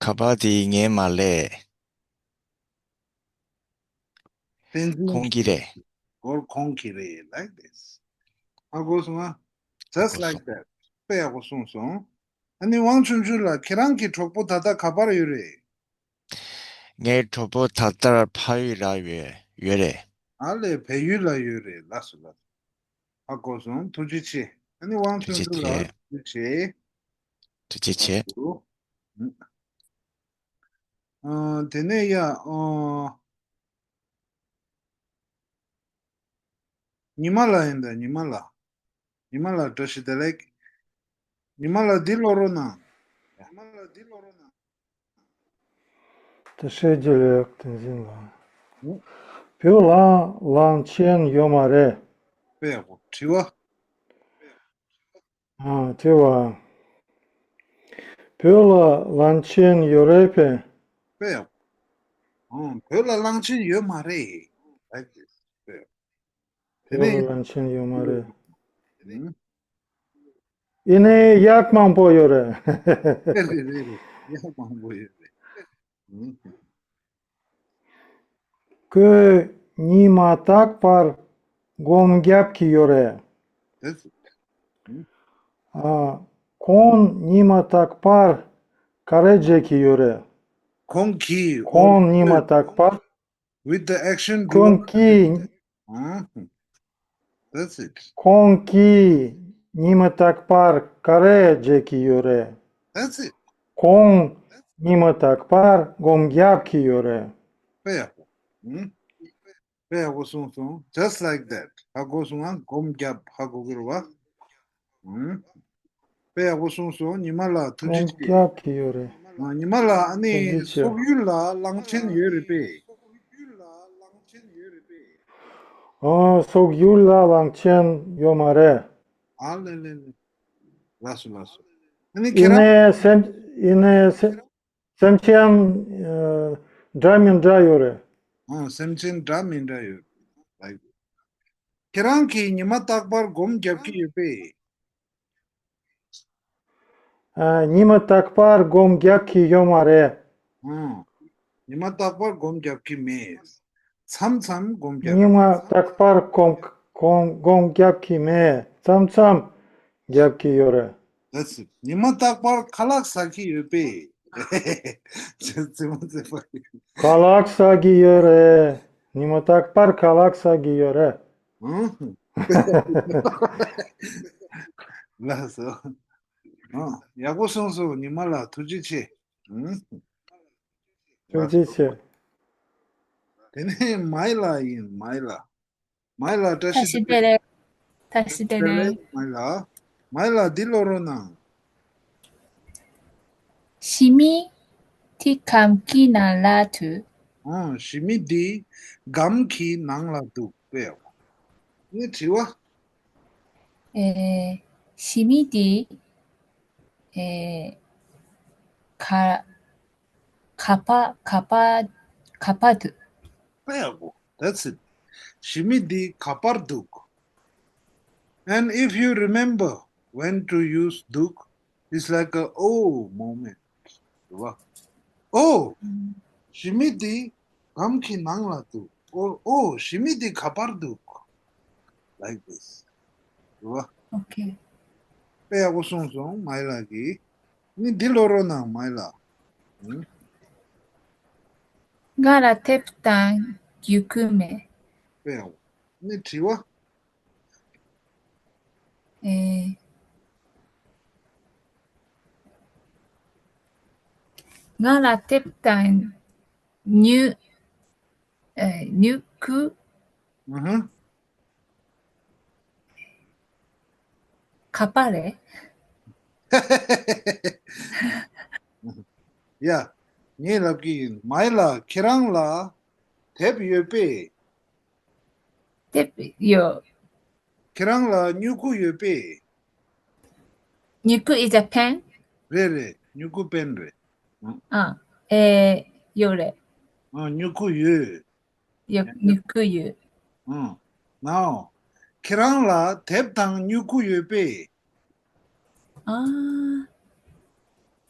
ཁ་པར་དེ་ངའི་མ་རེད། བསྟན་འཛིན། ཁོང་གི་རེད། སྒོར་ཁོང་གི་རེད། Like this. ཧ་གོ་སོང་ང་། Just like that. དཔེ་ཡག་པོ་གསུངས་སོང་། ཨ་ནི་དབང་ཆུང་ཆུང་ལགས། ཁྱེད་རང་གི་གྲོགས་པོ་ད་ལྟ་ག་པར་ཡོད་རེད། ངའི་གྲོགས་པོ་ད་ལྟ་ཕ་ཡུལ་ལ་ཡོད། ཡོད་རེད། ཨ་ལས། བལ་ཡུལ་ལ་ཡོད་རེད། ལགས་སོ། ལགས་སོ། ཧ་གོ་སོང་། ཐུགས་རྗེ་ཆེ། ཨ་ནི་དབང་ཆུང་ཆུང་ལགས། ཐུགས་རྗེ་ཆེ། ཐུགས་རྗེ་ཆེ། ཐུགས་རྗེ་ཆེ། ཨ། དེ་ནས་ཡ། ཨ། ཉི་མ་ལགས་ཡིན་ད། ཉི་མ་ལགས། ཉི་མ་ལགས་བཀྲ་ཤིས་བདེ་ལེགས། ཉི་མ་ལགས་འདི་ཀློག་རོགས་གནང་། ཉི་མ་ལགས་འདི་ཀློག་རོགས་གནང་། བཀྲ་ཤིས་བདེ་ལེགས་བསྟན་འཛིན་ལགས། ཨུ། བོད་ལ་གླང་ཆེན་ཡོད་མ་རེད། དཔེ་ཡག་པོ། དྲི་བ། ཨ། དྲི་བ། བོད་ལ་གླང་ཆེན་ཡོད་རེད་པས། དཔེ་ཡག་པོ། ཨང་། བོད་ལ་གླང་ཆེན་ཡོད་མ་རེད། དཔེ་ཡག་པོ། དེ་བོད་ལ་ནས་གླང་ཆེན་ཡོད་མ་རེད། ཨུ། ཡིན་ནའི་གཡག་མང་པོ་ཡོད་རེད། རེད་རེད་རེད་རེད། གཡག་མང་པོ་ཡོད་རེད། ཨུ། ཁོས་ཉི་མ་རྟག་པར་སྒོམ་རྒྱབ་ཀྱི་ཡོད་རེད། That's it. ཨ། ཁོང་ཉི་མ་རྟག་པར་ག་རེ་བྱེད་ཀྱི་ཡོད་རེད། ཁོང་གིས། ཁོང་ཉི་མ་རྟག་པར། With the action ཁོང་གིས། ཨ། That's it. ཁོང་གིས་ཉི་མ་རྟག་པར་ག་རེ་བྱེད་ཀྱི་ཡོད་རེད། That's it. ཁོང་ཉི་མ་རྟག་པར་སྒོམ་རྒྱབ་ཀྱི་ཡོད་རེད། དཔེ་ཡག་པོ། ཨུ། དཔེ་ཡག་པོ་གསུངས་སོང་། Just like that. ཧ་གོ་སོང་ང་། སྒོམ་རྒྱབ། ཧ་གོ་གི་རེད་བ། ཨུ། དཔེ་ཡག་པོ་གསུངས་སོང་། ཉི་མ་ལགས་ཐུགས་རྗེ་ཆེ། སྒོམ་རྒྱབ་ཀྱི་ཡོད་རེད། ཨ། ཉི་མ་ལགས། ཨ་ནི་ཐུགས་རྗེ་ཆེ། སོག་ཡུལ་ལ་གླང་ཆེན་ཡོད་རེད་པས། ཨ། སོག་ཡུལ་ལ་གླང་ཆེན་ཡོད་མ་རེད། ཨ་ལེ་ལེ་ལེ། ལགས་སོ་ལགས་སོ། ཨ་ནི་ཁྱེད་རང་། ཡིན་ནའི་སེམས་ཡིན་ནའི་སེམས་སེམས་ཅན་ཨ་འདྲ་མི་འདྲ་ཡོད་རེད། ཨང་། སེམས་ཅན་འདྲ་མི་འདྲ་ཡོད་རེད། ཁྱེད་རང་གིས་ཉི་མ་རྟག་པར་སྒོམ་རྒྱབ་ཀྱི་ཡོད་པས། ཨ། ཉི་མ་རྟག་པར་སྒོམ་རྒྱག་གི་ཡོད་མ་རེད། ཨང་། ཉི་མ་རྟག་པར་སྒོམ་རྒྱག་གི་མེད། མཚམས་མཚམས་སྒོམ་རྒྱག་ཉི་མ་རྟག་པར་སྒོམ་སྒོམ་སྒོམ་རྒྱག་གི་མེད། མཚམས་མཚམས་རྒྱག་གི་ཡོད་རེད། That's it. ཉི་མ་རྟག་པར་ཁ་ལག་ཟ་གི་ཡོད་པས། ཙི་མོ་ཙི་པ། ཁ་ལག་ཟ་གི་ཡོད་རེད། ཉི་མ་རྟག་པར་ཁ་ལག་ཟ་གི་ཡོད་རེད། ཨང་། ལགས་སོ། ཨང་། ཡག་པོ་གསུངས་སོང་། ཉི་མ་ལགས་ཐུགས་རྗེ་ཆེ། ཨང་། ཐུགས་རྗེ་ཆེ། དེ་ནས་མའི་ལགས་ཡིན། མའི་ལགས། མའི་ལགས་བཀྲ་ཤིས་བདེ་ལེགས། བཀྲ་ཤིས་བདེ་ལེགས། མའི་ལགས། མའི་ལགས་འདི་ཀློག་རོགས་གནང་། ཞི་མི་དེ་སྒམ་གྱི་ནང་ལ་འདུག་ཨང་། ཞི་མི་དེ་སྒམ་གྱི་ནང་ལ་འདུག་དཔེ་ཡག་པོ། ངའི་དྲི་བ། ཨེ། ཞི་མི་དེ་ཨེ་ག་ག་པར་ག་པར་ག་པར་འདུག་དཔེ་ཡག་པོ། That's it. ཞི་མི་དེ་ག་པར་འདུག And if you remember when to use འདུག, it's like a oh moment. རེད་བ། Oh! ཞི་མི་དེ་སྒམ་གྱི་ནང་ལ་འདུག Oh, oh, ཞི་མི་དེ་ག་པར་འདུག Like this. རེད་བ། Okay. དཔེ་ཡག་པོ་གསུངས་སོང་། མའི་ལགས་ཀྱིས། ནི་འདི་ཀློག་རོགས་གནང་། མའི་ལགས། ཨང་། ང་ལ་དེབ་དང་ཡི་གུ་མེད། དཔེ་ཡག་པོ། ནི་དྲི་བ། ཨེ། ང་ལ་དེབ་དང་ཡི་ཨེ། ཡི་གུ། ཨུ་ཧུ། ག་པར་རེད། ཡ། ངས་ལབ་ཀྱི་ཡིན། མའི་ལགས། ཁྱེད་རང་ལ་དེབ་ཡོད་པས། དེབ་ཡོད། ཁྱེད་རང་ལ་སྨྱུ་གུ་ཡོད་པས། སྨྱུ་གུ is a pen. རེད་རེད། སྨྱུ་གུ་པེན་རེད། ཨ། ཨེ། ཡོད་རེད། ཨ། སྨྱུ་གུ་ཡོད། ཡོད། སྨྱུ་གུ་ཡོད། ཨ། Now ཁྱེད་རང་ལ་དེབ་དང་སྨྱུ་གུ་ཡོད་པས། ཨ།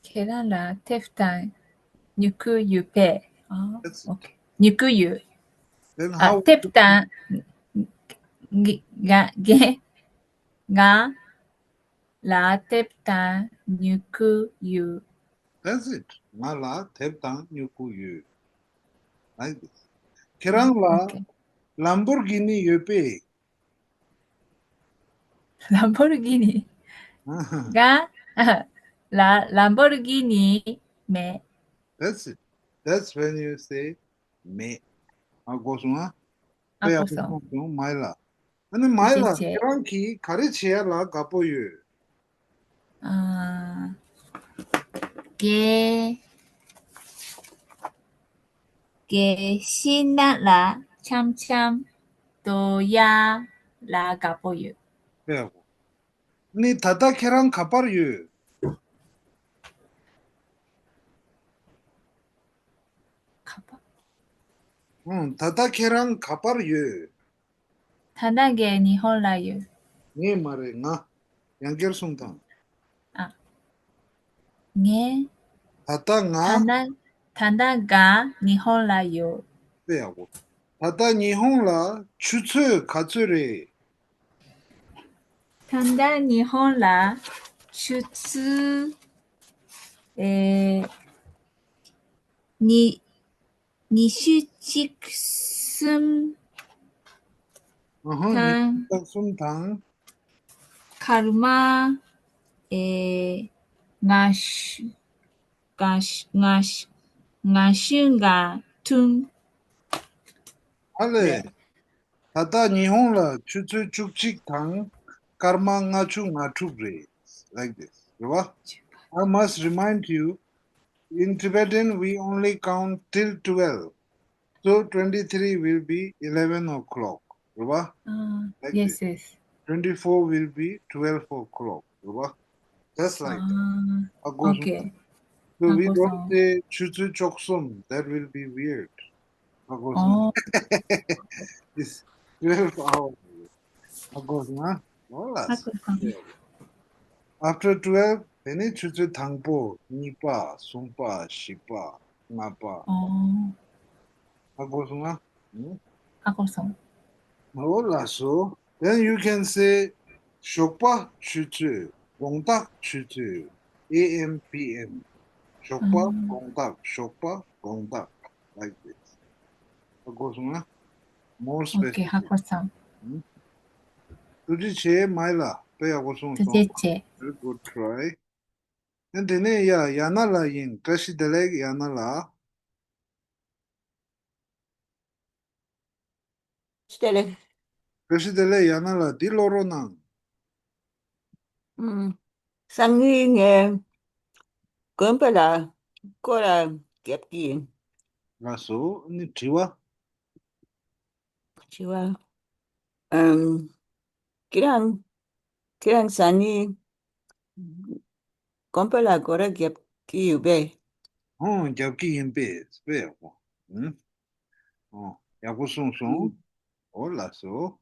ཁྱེད་རང་ལ་དེབ་དང་སྨྱུ་གུ་ཡོད་པས། ཨ། That's it. Okay. སྨྱུ་གུ་ཡོད། Then ཨ། how དེབ་དང་ང་ང་ང་ང་ལ་དེབ་དང་སྨྱུ་གུ་ཡོད། That's it. ང་ལ་དེབ་དང་སྨྱུ་གུ་ཡོད། Like this. ཁྱེད་རང་ལ Okay. ལམ་བོར་གི་ནི་ཡོད་པས། ལམ་བོར་གི་ནི། ཨ་ཧ། ང་ལ་ལམ་བོར་གི་ནི་མེད། That's it. That's when you say མེད། ཧ་གོ་སོང་ཨ། ཨ། དཔེ་ཡག་པོ་གསུངས་སོང་། མའི་ལགས། ཨ་ནི་མའི་ལགས། ཐུགས་རྗེ་ཆེ། ཁྱེད་རང་གིས་ག་རེ་བྱེད་ཡ་ལ་དགའ་པོ་ཡོད། ཨ། དགེ་དགེ་བཤེས་གཉེན་ལ་འཆམ་འཆམ་འགྲོ་ཡ་ལ་དགའ་པོ་ཡོད། དཔེ་ཡག་པོ། ནི་ད་ལྟ་ཁྱེད་རང་ག་པར་ཡོད། ག་པར། ཨང་། ད་ལྟ་ཁྱེད་རང་ག་པར་ཡོད། ད་ལྟ་ངས་ཉི་ཧོང་ལ་ཡོད། ངས་མ་རེད། ང་། ཡང་བསྐྱར་གསུངས་དང་། ཨ། ངས། ད་ལྟ་ང་། ད་ལྟ་ད་ལྟ་ང་ཉི་ཧོང་ལ་ཡོད། དཔེ་ཡག་པོ། ད་ལྟ་ཉི་ཧོང་ལ་ཆུ་ཚོད་ག་ཚོད་རེད། ད་ལྟ་ཉི་ཧོང་ལ་ཆུ་ཚོད་ཨེ། ཉི་ཉི་ཤུ་གཅིག་གསུམ་ཨ་ཧ། ཉི་ཤུ་དང་གསུམ་དང་། སྐར་མ་ཨེ། ལྔ་བཅུ་ལྔ་བཅུ་ལྔ་བཅུ་ལྔ་བཅུ་ང་དྲུག་ཨ་ལས། རེད། ད་ལྟ་ཉི་ཧོང་ལ་ཆུ་ཚོད་བཅུ་གཅིག་དང་སྐར་མ་ལྔ་བཅུ་ང་དྲུག་རེད། Like this. རེད་བ། I must remind you, in Tibetan we only count till twelve. So twenty-three will be eleven o'clock. རེད་བ། ཨ། Like this. Yes, yes. Twenty-four will be twelve o'clock. རེད་བ། Just like that. ཨ། ཨ་གོ་སོང་། Okay. So we don't say ཆུ་ཚོད་བཅུ་གསུམ. That will be weird. ཨ་གོ་སོང་། Oh. It's twelve hours. ཨ་གོ་སོང་ཨ། ཨོ་ལ། ཨ་གོ་སོང་། After twelve དེ་ནི་ཆུ་ཚོད་དང་པོ། གཉིས་པ། གསུམ་པ། བཞི་པ། ལྔ་པ། Oh. ཨ་གོ་སོང་ཨ། ཨ་གོ་སོང་། ཨོ་ལ་སོ། Then you can say ཞོགས་པ་ཆུ་ཚོད། དགོང་དག་ཆུ་ཚོད། A M P M. ཞོགས་པ། དགོང་དག་ཞོགས་པ། དགོང་དག Like this. ཨ་གོ་སོང་ཨ། More specific. Okay. ཧ་གོ་སོང་། ཐུགས་རྗེ་ཆེ། མའི་ལ་དཔེ་ཡག་པོ་གསུངས་སོང་། ཐུགས་རྗེ་ཆེ། Very good try. དེ་ནས་ཡ་ཡ་ན་ལ་ཡིན། བཀྲ་ཤིས་བདེ་ལེགས་ཡ་ན་ལ། བཀྲ་ཤིས་བདེ་ལེགས། བཀྲ་ཤིས་བདེ་ལེགས་ཡ་ན་ལ། འདི་ཀློག་རོགས་གནང་། ཨུམ། སང་ཉིན་ངས་དགོན་པ་ལ་སྐོར་ར་རྒྱབ་ཀྱི་ཡིན། ལགས་སོ། ཨ་ནི་དྲི་བ། དྲི་བ། ཨམ། ཁྱེད་རང་ཁྱེད་རང་སང་ཉིན་དགོན་པ་ལ་སྐོར་ར་རྒྱབ་ཀྱི་ཡོད་པས། ཨོ་རྒྱབ་ཀྱི་ཡིན་པས། དཔེ་ཡག་པོ། ཨུམ། ཨོ་ཡག་པོ་གསུངས་སོང་། ཨོ་ལགས་སོ།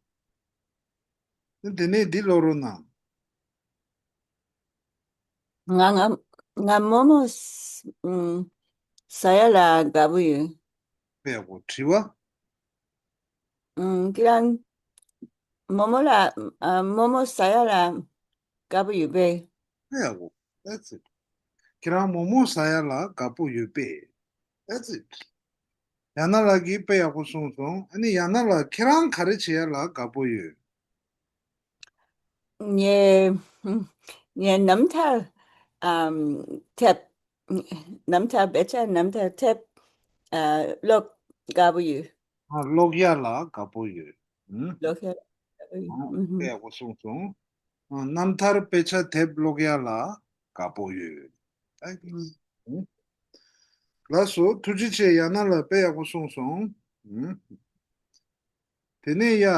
དེ་ནས་འདི་ཀློག་རོགས་གནང་། ང་ང་ང་མོག་མོག་ཨུམ། ཟ་ཡ་ལ་དགའ་པོ་ཡོད། དཔེ་ཡག་པོ། དྲི་བ། ཨུམ། ཁྱེད་རང་མོག་མོག་ལ་ཨ་མོག་མོག་ཟ་ཡ་ལ་དགའ་པོ་ཡོད་པས། དཔེ་ཡག་པོ། That's it. ཁྱེད་རང་མོག་མོག་ཟ་ཡ་ལ་དགའ་པོ་ཡོད་པས། That's it. ཡ་ན་ལགས་ཀྱིས་དཔེ་ཡག་པོ་གསུངས་སོང་། ཨ་ནི་ཡ་ན་ལགས་ཁྱེད་རང་ག་རེ་བྱེད་ཡ་ལ་དགའ་པོ་ཡོད། ངས་ངས་རྣམ་ཐར་ཨམ་དེབ། རྣམ་ཐར། དཔེ་ཆ་རྣམ་ཐར་དེབ་ཨ་ཀློག་དགའ་པོ་ཡོད། ཨ་ཀློག་ཡ་ལ་དགའ་པོ་ཡོད། ཨུམ། ཀློག་ཡ་ལ་དགའ་པོ་ཡོད། ཨ་ཨུམ། དཔེ་ཡག་པོ་གསུངས་སོང་། ཨ་རྣམ་ཐར་དཔེ་ཆ་དེབ་ཀློག་ཡ་ལ་དགའ་པོ་ཡོད། ཨུམ། ལགས་སོ། ཐུགས་རྗེ་ཆེ། ཡ་ན་ལགས་དཔེ་ཡག་པོ་གསུངས་སོང་། ཨུམ། དེ་ནས་ཡ་ཨ་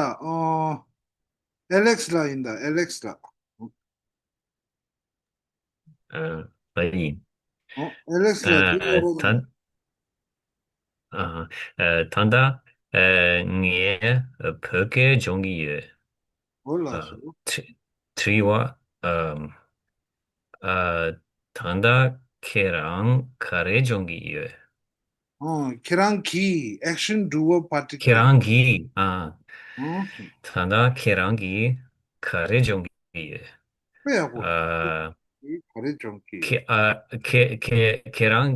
ཨེ་ལེགས་ལགས་ཡིན་ད། ཨེ་ལེགས་ལགས། ཨ། ང་ཡིན། ཨོ་ཨེ་ལེགས་ལགས། ཨ་འདི་ཀློག་རོགས་གནང་། ད་ཨ་ཨ་ད་ལྟ་ཨ་ངས་བོད་སྐད་སྦྱོང་གི་ཡོད། ཨོ་ལགས་སོ། ཨ་དྲི་དྲི་བ། ཨ་ཨ་ད་ལྟ་ཁྱེད་རང་ག་རེ་སྦྱོང་གི་ཡོད། ཨོ་ཁྱེད་རང་གིས། action doer particle། ཁྱེད་རང་གིས། ཨ། ཨོ་ད་ལྟ་ཁྱེད་རང་གིས་ག་རེ་སྦྱོང་གི་ཡོད། དཔེ་ཡག་པོ། ཨ། ག་རེ་སྦྱོང་གི། ཁྱེད་ཨ་ཁྱེད་ཁྱེད་ཁྱེད་རང་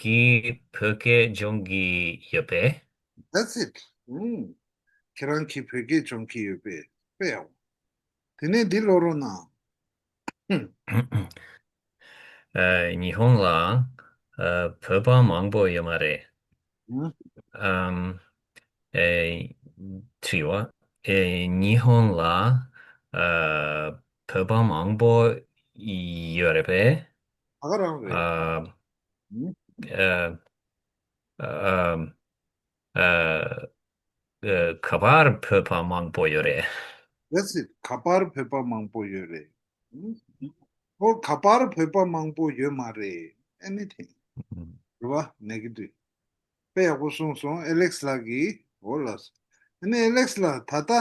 གིས་བོད་སྐད་སྦྱོང་གི་ཡོད་པས། That's it. ཨུམ། ཁྱེད་རང་གིས་བོད་སྐད་སྦྱོང་གི་ཡོད་པས། དཔེ་ཡག་པོ། དེ་ནས་འདི་ཀློག་རོགས་གནང་། ཨ། ཉི་ཧོང་ལ་ཨ་བོད་པ་མང་པོ་ཡོད་མ་རེད། ཨུམ། ཨམ། ཨེ། དྲི་བ། ཨེ། ཉི་ཧོང་ལ་ཨ་བོད་པ་མང་པོ་ཡོད་རེད་པས། ད་ག་རང་རེད། ཨ། ཨུམ། ཨ། ཨ། ཨ། ཨ། ག་པར་བོད་པ་མང་པོ་ཡོད་རེད། That's it. ག་པར་བོད་པ་མང་པོ་ཡོད་རེད། ཨོ་ག་པར་བོད་པ་མང་པོ་ཡོད་མ་རེད། Anything. རེད་བ། Negative. དཔེ་ཡག་པོ་གསུངས་སོང་ཨེ་ལེགས་ལགས་ཀྱིས། ཨོ་ལགས། ཨ་ནི་ཨེ་ལེགས་ལགས། ད་ལྟ་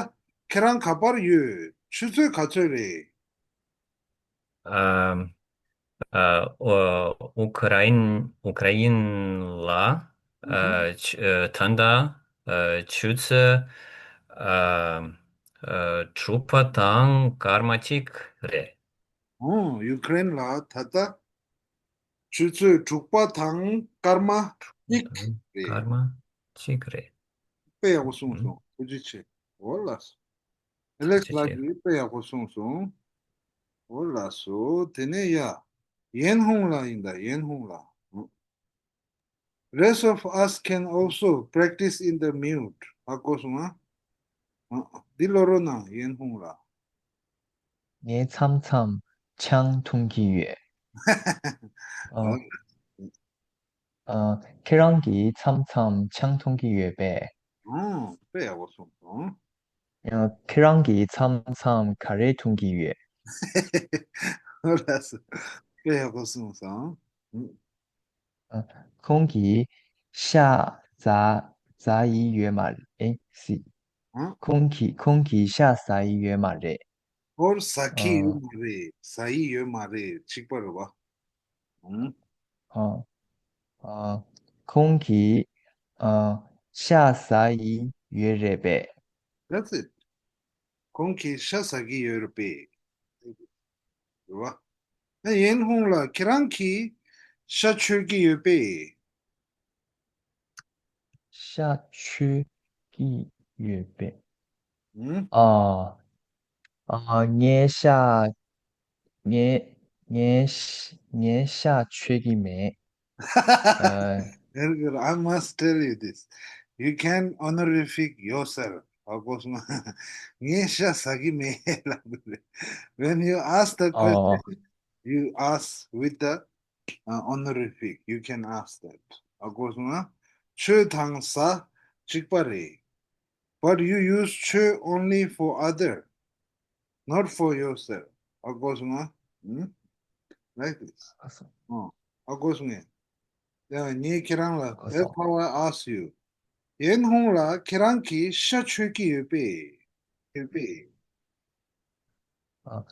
ཁྱེད་རང་ག་པར་ཡོད། ཆུ་ཚོད་ག་ཚོད་རེད། ཨ། ཨ། ཨོ། ཨུ་ཁ་ར་ཡིན། ཨུ་ཁ་ར་ཡིན་ལ། ཨ། ཆུ། ཨ། ད་ལྟ། ཨ། ཆུ་ཚོད། ཨ། ཨ། དྲུག་པ་དང་སྐར་མ་གཅིག་རེད། ཨོ། ཡུ་ཀེ་རེན་ལ་ད་ལྟ་ཆུ་ཚོད་དྲུག་པ་དང་སྐར་མ་གཅིག་རེད། སྐར་མ་གཅིག་རེད། དཔེ་ཡག་པོ་གསུངས་སོང་། ཐུགས་རྗེ་ཆེ། ཨོ་ལགས་སོ། ཨེ་ལེགས་ལགས་ཀྱིས་དཔེ་ཡག་པོ་གསུངས་སོང་། ཨོ་ལགས་སོ། དེ་ནས་ཡ། ཡན་ཧུང་ལགས་ཡིན་ད། ཡན་ཧུང་ལགས། Rest of us can also practice in the mute. ཧ་གོ་སོང་ཨ། ཨ། འདི་ཀློག་རོགས་གནང་། ཡན་ཧུང་ལགས། ངས་མཚམས་མཚམས་ཆང་འཐུང་གི་ཡོད། ཨ། ཨ། ཨ། ཁྱེད་རང་གིས་མཚམས་མཚམས་ཆང་འཐུང་གི་ཡོད་པས། ཨ། དཔེ་ཡག་པོ་གསུངས་སོང་། ཨ། ཁྱེད་རང་གིས་མཚམས་མཚམས་ག་རེ་འཐུང་གི་ཡོད། ལགས་སོ། དཔེ་ཡག་པོ་གསུངས་སོང་། ཨ། ཁོང་གིས་ཤ་ཟ་ཟ་ཡི་ཡོད་མ་རེད། ཨེ་སི། ཨ། ཁོང་གིས་ཁོང་གིས་ཤ་ཟ་ཡི་ཡོད་མ་རེད། ཨོར་ཟ་གི་ཡོད་ཨ། མ་རེད། ཟ་ཡི་ཡོད་མ་རེད། གཅིག་པ་རེད་བ། ཨང་། ཨ། ཨ། ཁོང་གིས་ཨ། ཤ་ཟ་ཡི་ཡོད་རེད་པས། That's it. ཁོང་གིས་ཤ་ཟ་གི་ཡོད་རེད་པས། རེད་བ། ཨ། ཡན་ཧུང་ལགས། ཁྱེད་རང་གིས་ཤ་མཆོད་ཀྱི་ཡོད་པས། ཤ་མཆོད་ཀྱི་ཡོད་པས། ཨང་། ཨ། ཨ། ངས་ཤ་ངས་ངས་ཤ་ངས་ཤ་མཆོད་ཀྱི་མེད། ཨ། Very good. I must tell you this. You can honorific yourself. ཨ། གོ་སོང་ང་། ངས་ཤ་ཟ་གི་མེད་ལབ་དགོས་རེད། When you ask the ཨ། question, you ask with the uh, honorific. You can ask that. ཨ། གོ་སོང་ང་། མཆོད་དང་ཟ་གཅིག་པ་རེད། But you use མཆོད only for other, not for yourself. ཨ། གོ་སོང་ང་། ཨུམ། Like this. ཨ་སོ། ཨ། ཨ། གོ་སོང་ངས། ཡ། ངས་ཁྱེད་རང་ལ། གོ་That's སོང་། How I ask you. ཡན་ཧུང་ལགས། ཁྱེད་རང་གིས་ཤ་མཆོད་ཀྱི་ཡོད་པས། ཡོད་པས། ཨ།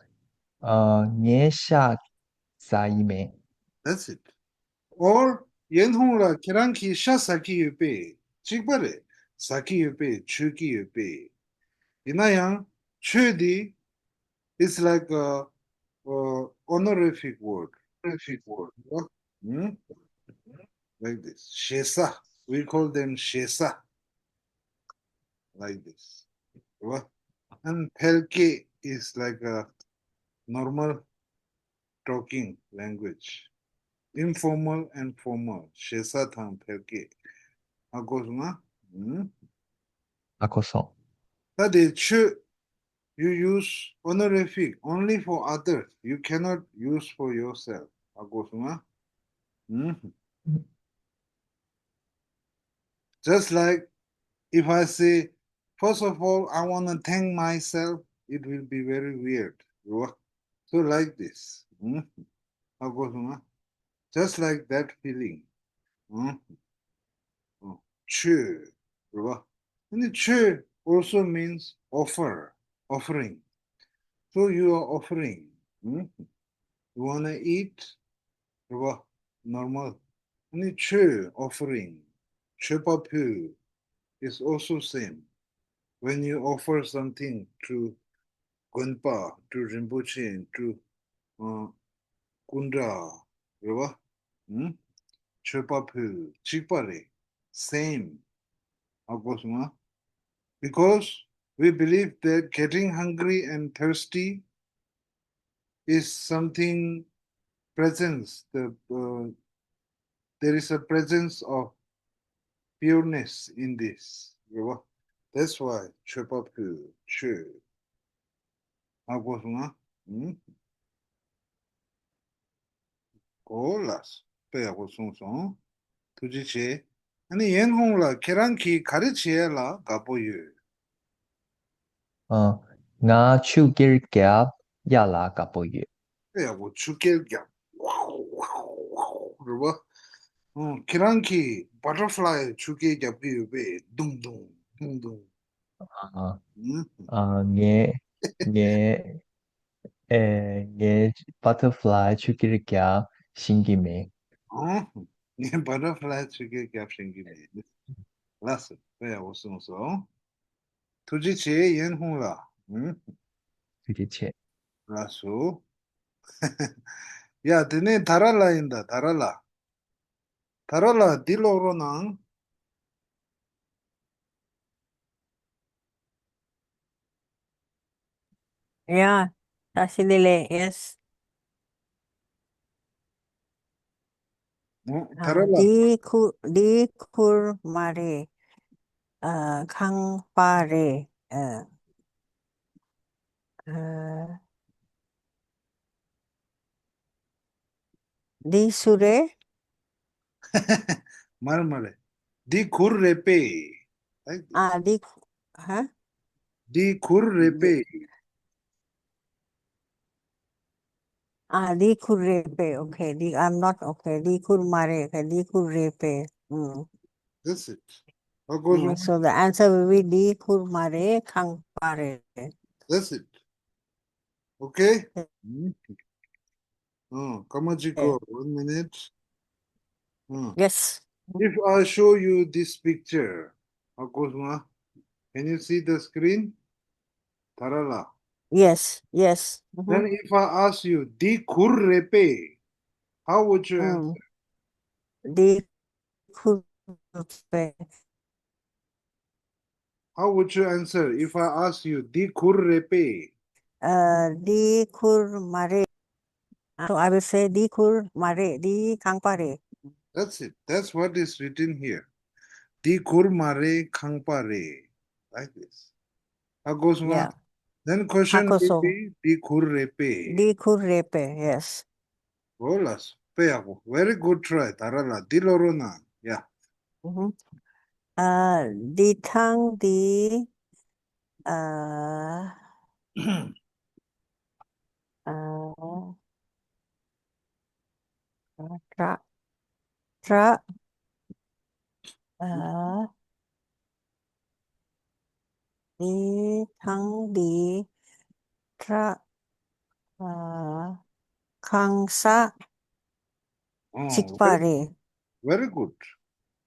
ཨ། ངས་ཤ་ཟ་ཡི་མེད། That's it. Or ཡན་ཧུང་ལགས། ཁྱེད་རང་གིས་ཤ་ཟ་གི་ཡོད་པས། གཅིག་པ་རེད། ཟ་གི་ཡོད་པས། མཆོད་ཀྱི་ཡོད་པས། ཡིན་ན་ཡང་མཆོད་འདི། It's like a, a honorific word. Honorific word. ཨ། ཨུམ། Like this. ཞེ་ས། We call them ཞེ་ས། Like this. རེད་བ། And ཕལ་སྐད is like a normal talking language. Informal and formal. ཞེ་ས་དང་ཕལ་སྐད། ཨ། གོ་སོང་ང་། ཨུམ། ཨ། གོ་སོང་། ད་དེ་མཆོད། You use honorific only for others. You cannot use for yourself. ཨ། གོ་སོང་ང་། ཨུམ། Just like if I say, first of all, I want to thank myself, it will be very weird. So like this. ཨུམ། ཨ། གོ་སོང་ང་། Just like that feeling. ཨུམ། ཨུམ། མཆོད། རེད་བ། ཨ་ནི་མཆོད་also means offer, offering. So you are offering. ཨུམ། You wanna eat? རེད་བ། Normal. ཨ་ནི་མཆོད། Offering. མཆོད་པ་ཕུལ། Is also same. When you offer something to དགོན་པ། to རིན་པོ་ཆེ། to ཨ། སྐུ་འདྲ། རེད་བ། ཨུམ། མཆོད་པ་ཕུལ། གཅིག་པ་རེད། Same. ཨ། གོ་སོང་ང་། Because we believe that getting hungry and thirsty is something presence, the, uh, there is a presence of pureness in this. རེད་བ། That's why མཆོད་པ་ཕུལ། མཆོད། ཨ། གོ་སོང་ང་། ཨུམ། གོ་ལགས། དཔེ་ཡག་པོ་གསུངས་སོང་། ཐུགས་རྗེ་ཆེ། ཨ་ནི་ཡན་ཧུང་ལགས། ཁྱེད་རང་གིས་ག་རེ་བྱེད་ཡ་ལ་དགའ་པོ་ཡོད། ཨ། ང་ཆུ་རྐྱལ་རྒྱབ་ཡ་ལ་དགའ་པོ་ཡོད། དཔེ་ཡག་པོ། ཆུ་རྐྱལ་རྒྱབ། རེད་བ། ཨ། ཁྱེད་རང་གིས་butterfly ཆུ་རྐྱལ་རྒྱབ་ཀྱི་ཡོད་པས། དུང་དུང་དུང་དུང་། ཨ། ཨུམ། ཨ། ངས་ངས་ཨེ། ངས་butterfly ཆུ་རྐྱལ་རྒྱབ་ཤེས་ཀྱི་མེད། ཨ། ངས་butterfly ཆུ་རྐྱལ་རྒྱབ་ཤེས་ཀྱི་མེད། ལགས་སོ། དཔེ་ཡག་པོ་གསུངས་སོང་། ཐུགས་རྗེ་ཆེ། ཡན་ཧུང་ལགས། ཨུམ། ཐུགས་རྗེ་ཆེ། ལགས་སོ། ཡ། དེ་ནས་ད་ར་ལ་ཡིན་ད། ད་ར་ལ། ད་ར་ལ་འདི་ཀློག་རོགས་གནང་། ཡ། བཀྲ་ཤིས་བདེ་ལེགས། Yes. ཨ། ད་ར་ལ། འདི་ཁུར་འདི་ཁུར་མ་རེད། ཨ། ཁང་པ་རེད། ཨ། ཨ། འདི་སུ་རེད། མ་རེད་མ་རེད། འདི་གུར་རེད་པས། ཨ། འདི་ཧ། འདི་གུར་རེད་པས། ཨ། འདི་ཁུར་རེད་པས། Okay, འདི། I'm not okay. འདི་ཁུར་མ་རེད། Okay, འདི་ཁུར་རེད་པས། ཨུམ། That's it. How goes ཨུམ། on? So the answer will be འདི་ཁུར་མ་རེད། ཁང་པ་རེད། That's it. Okay? ཨུམ། ཨ། ཀརྨ་ཅིག་གོ། One minute. ཨ། Yes. If I show you this picture, how goes on? Can you see the screen? ད་ར་ལ། Yes, yes. ཨུ་ཧུམ། Then if I ask you, འདི་ཁུར་རེད་པས། How would you ཨུམ། answer? འདི་ཁུར་རེད་པས། How would you answer if I ask you, འདི་ཁུར་རེད་པས། ཨ། འདི་ཁུར་མ་རེད། So I will say འདི་ཁུར་མ་རེད། འདི་ཁང་པ་རེད། That's it. That's what is written here. འདི་ཁུར་མ་རེད། ཁང་པ་རེད། Like this. How goes on? Yeah. Then question How goes will on? be འདི་ཁུར་རེད་པས། འདི་ཁུར་རེད་པས། Yes. འོ་ལགས་སོ། དཔེ་ཡག་པོ། Very good try. ད་ར་ལ་འདི་ཀློག་རོགས་གནང་། Yeah. ཨུ་ཧུམ། ཨ། འདི་ཐང་འདི། ཨ། ཨ། ཨ། བྲག་བྲག་ཨ། འདི་ཐང་འདི་བྲག་ཨ། ཁང་ས་Oh, གཅིག་པ་very, རེད། very good.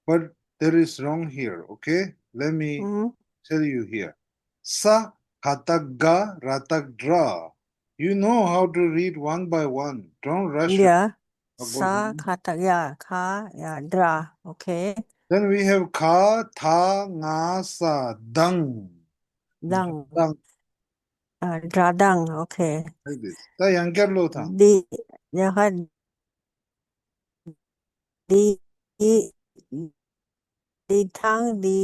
But there is wrong here, okay? Let me ཨུམ། tell you here. ས་ག་བཏགས་སྒ་ར་བཏགས་སྒྲ། You know how to read one by one. Don't rush. Yeah. How goes ས་on? ག་བཏགས། Yeah, ག། Yeah, སྒྲ། Okay. Then we have ག་ད་ང་ས་དང་། དང་། དང་། ཨ། སྒྲ་གདངས། Okay. Like this. ད་ཡང་བསྐྱར་ཀློག་དང་། འདི་ཡ་ཧ། འདི་འདི་ཐང་འདི་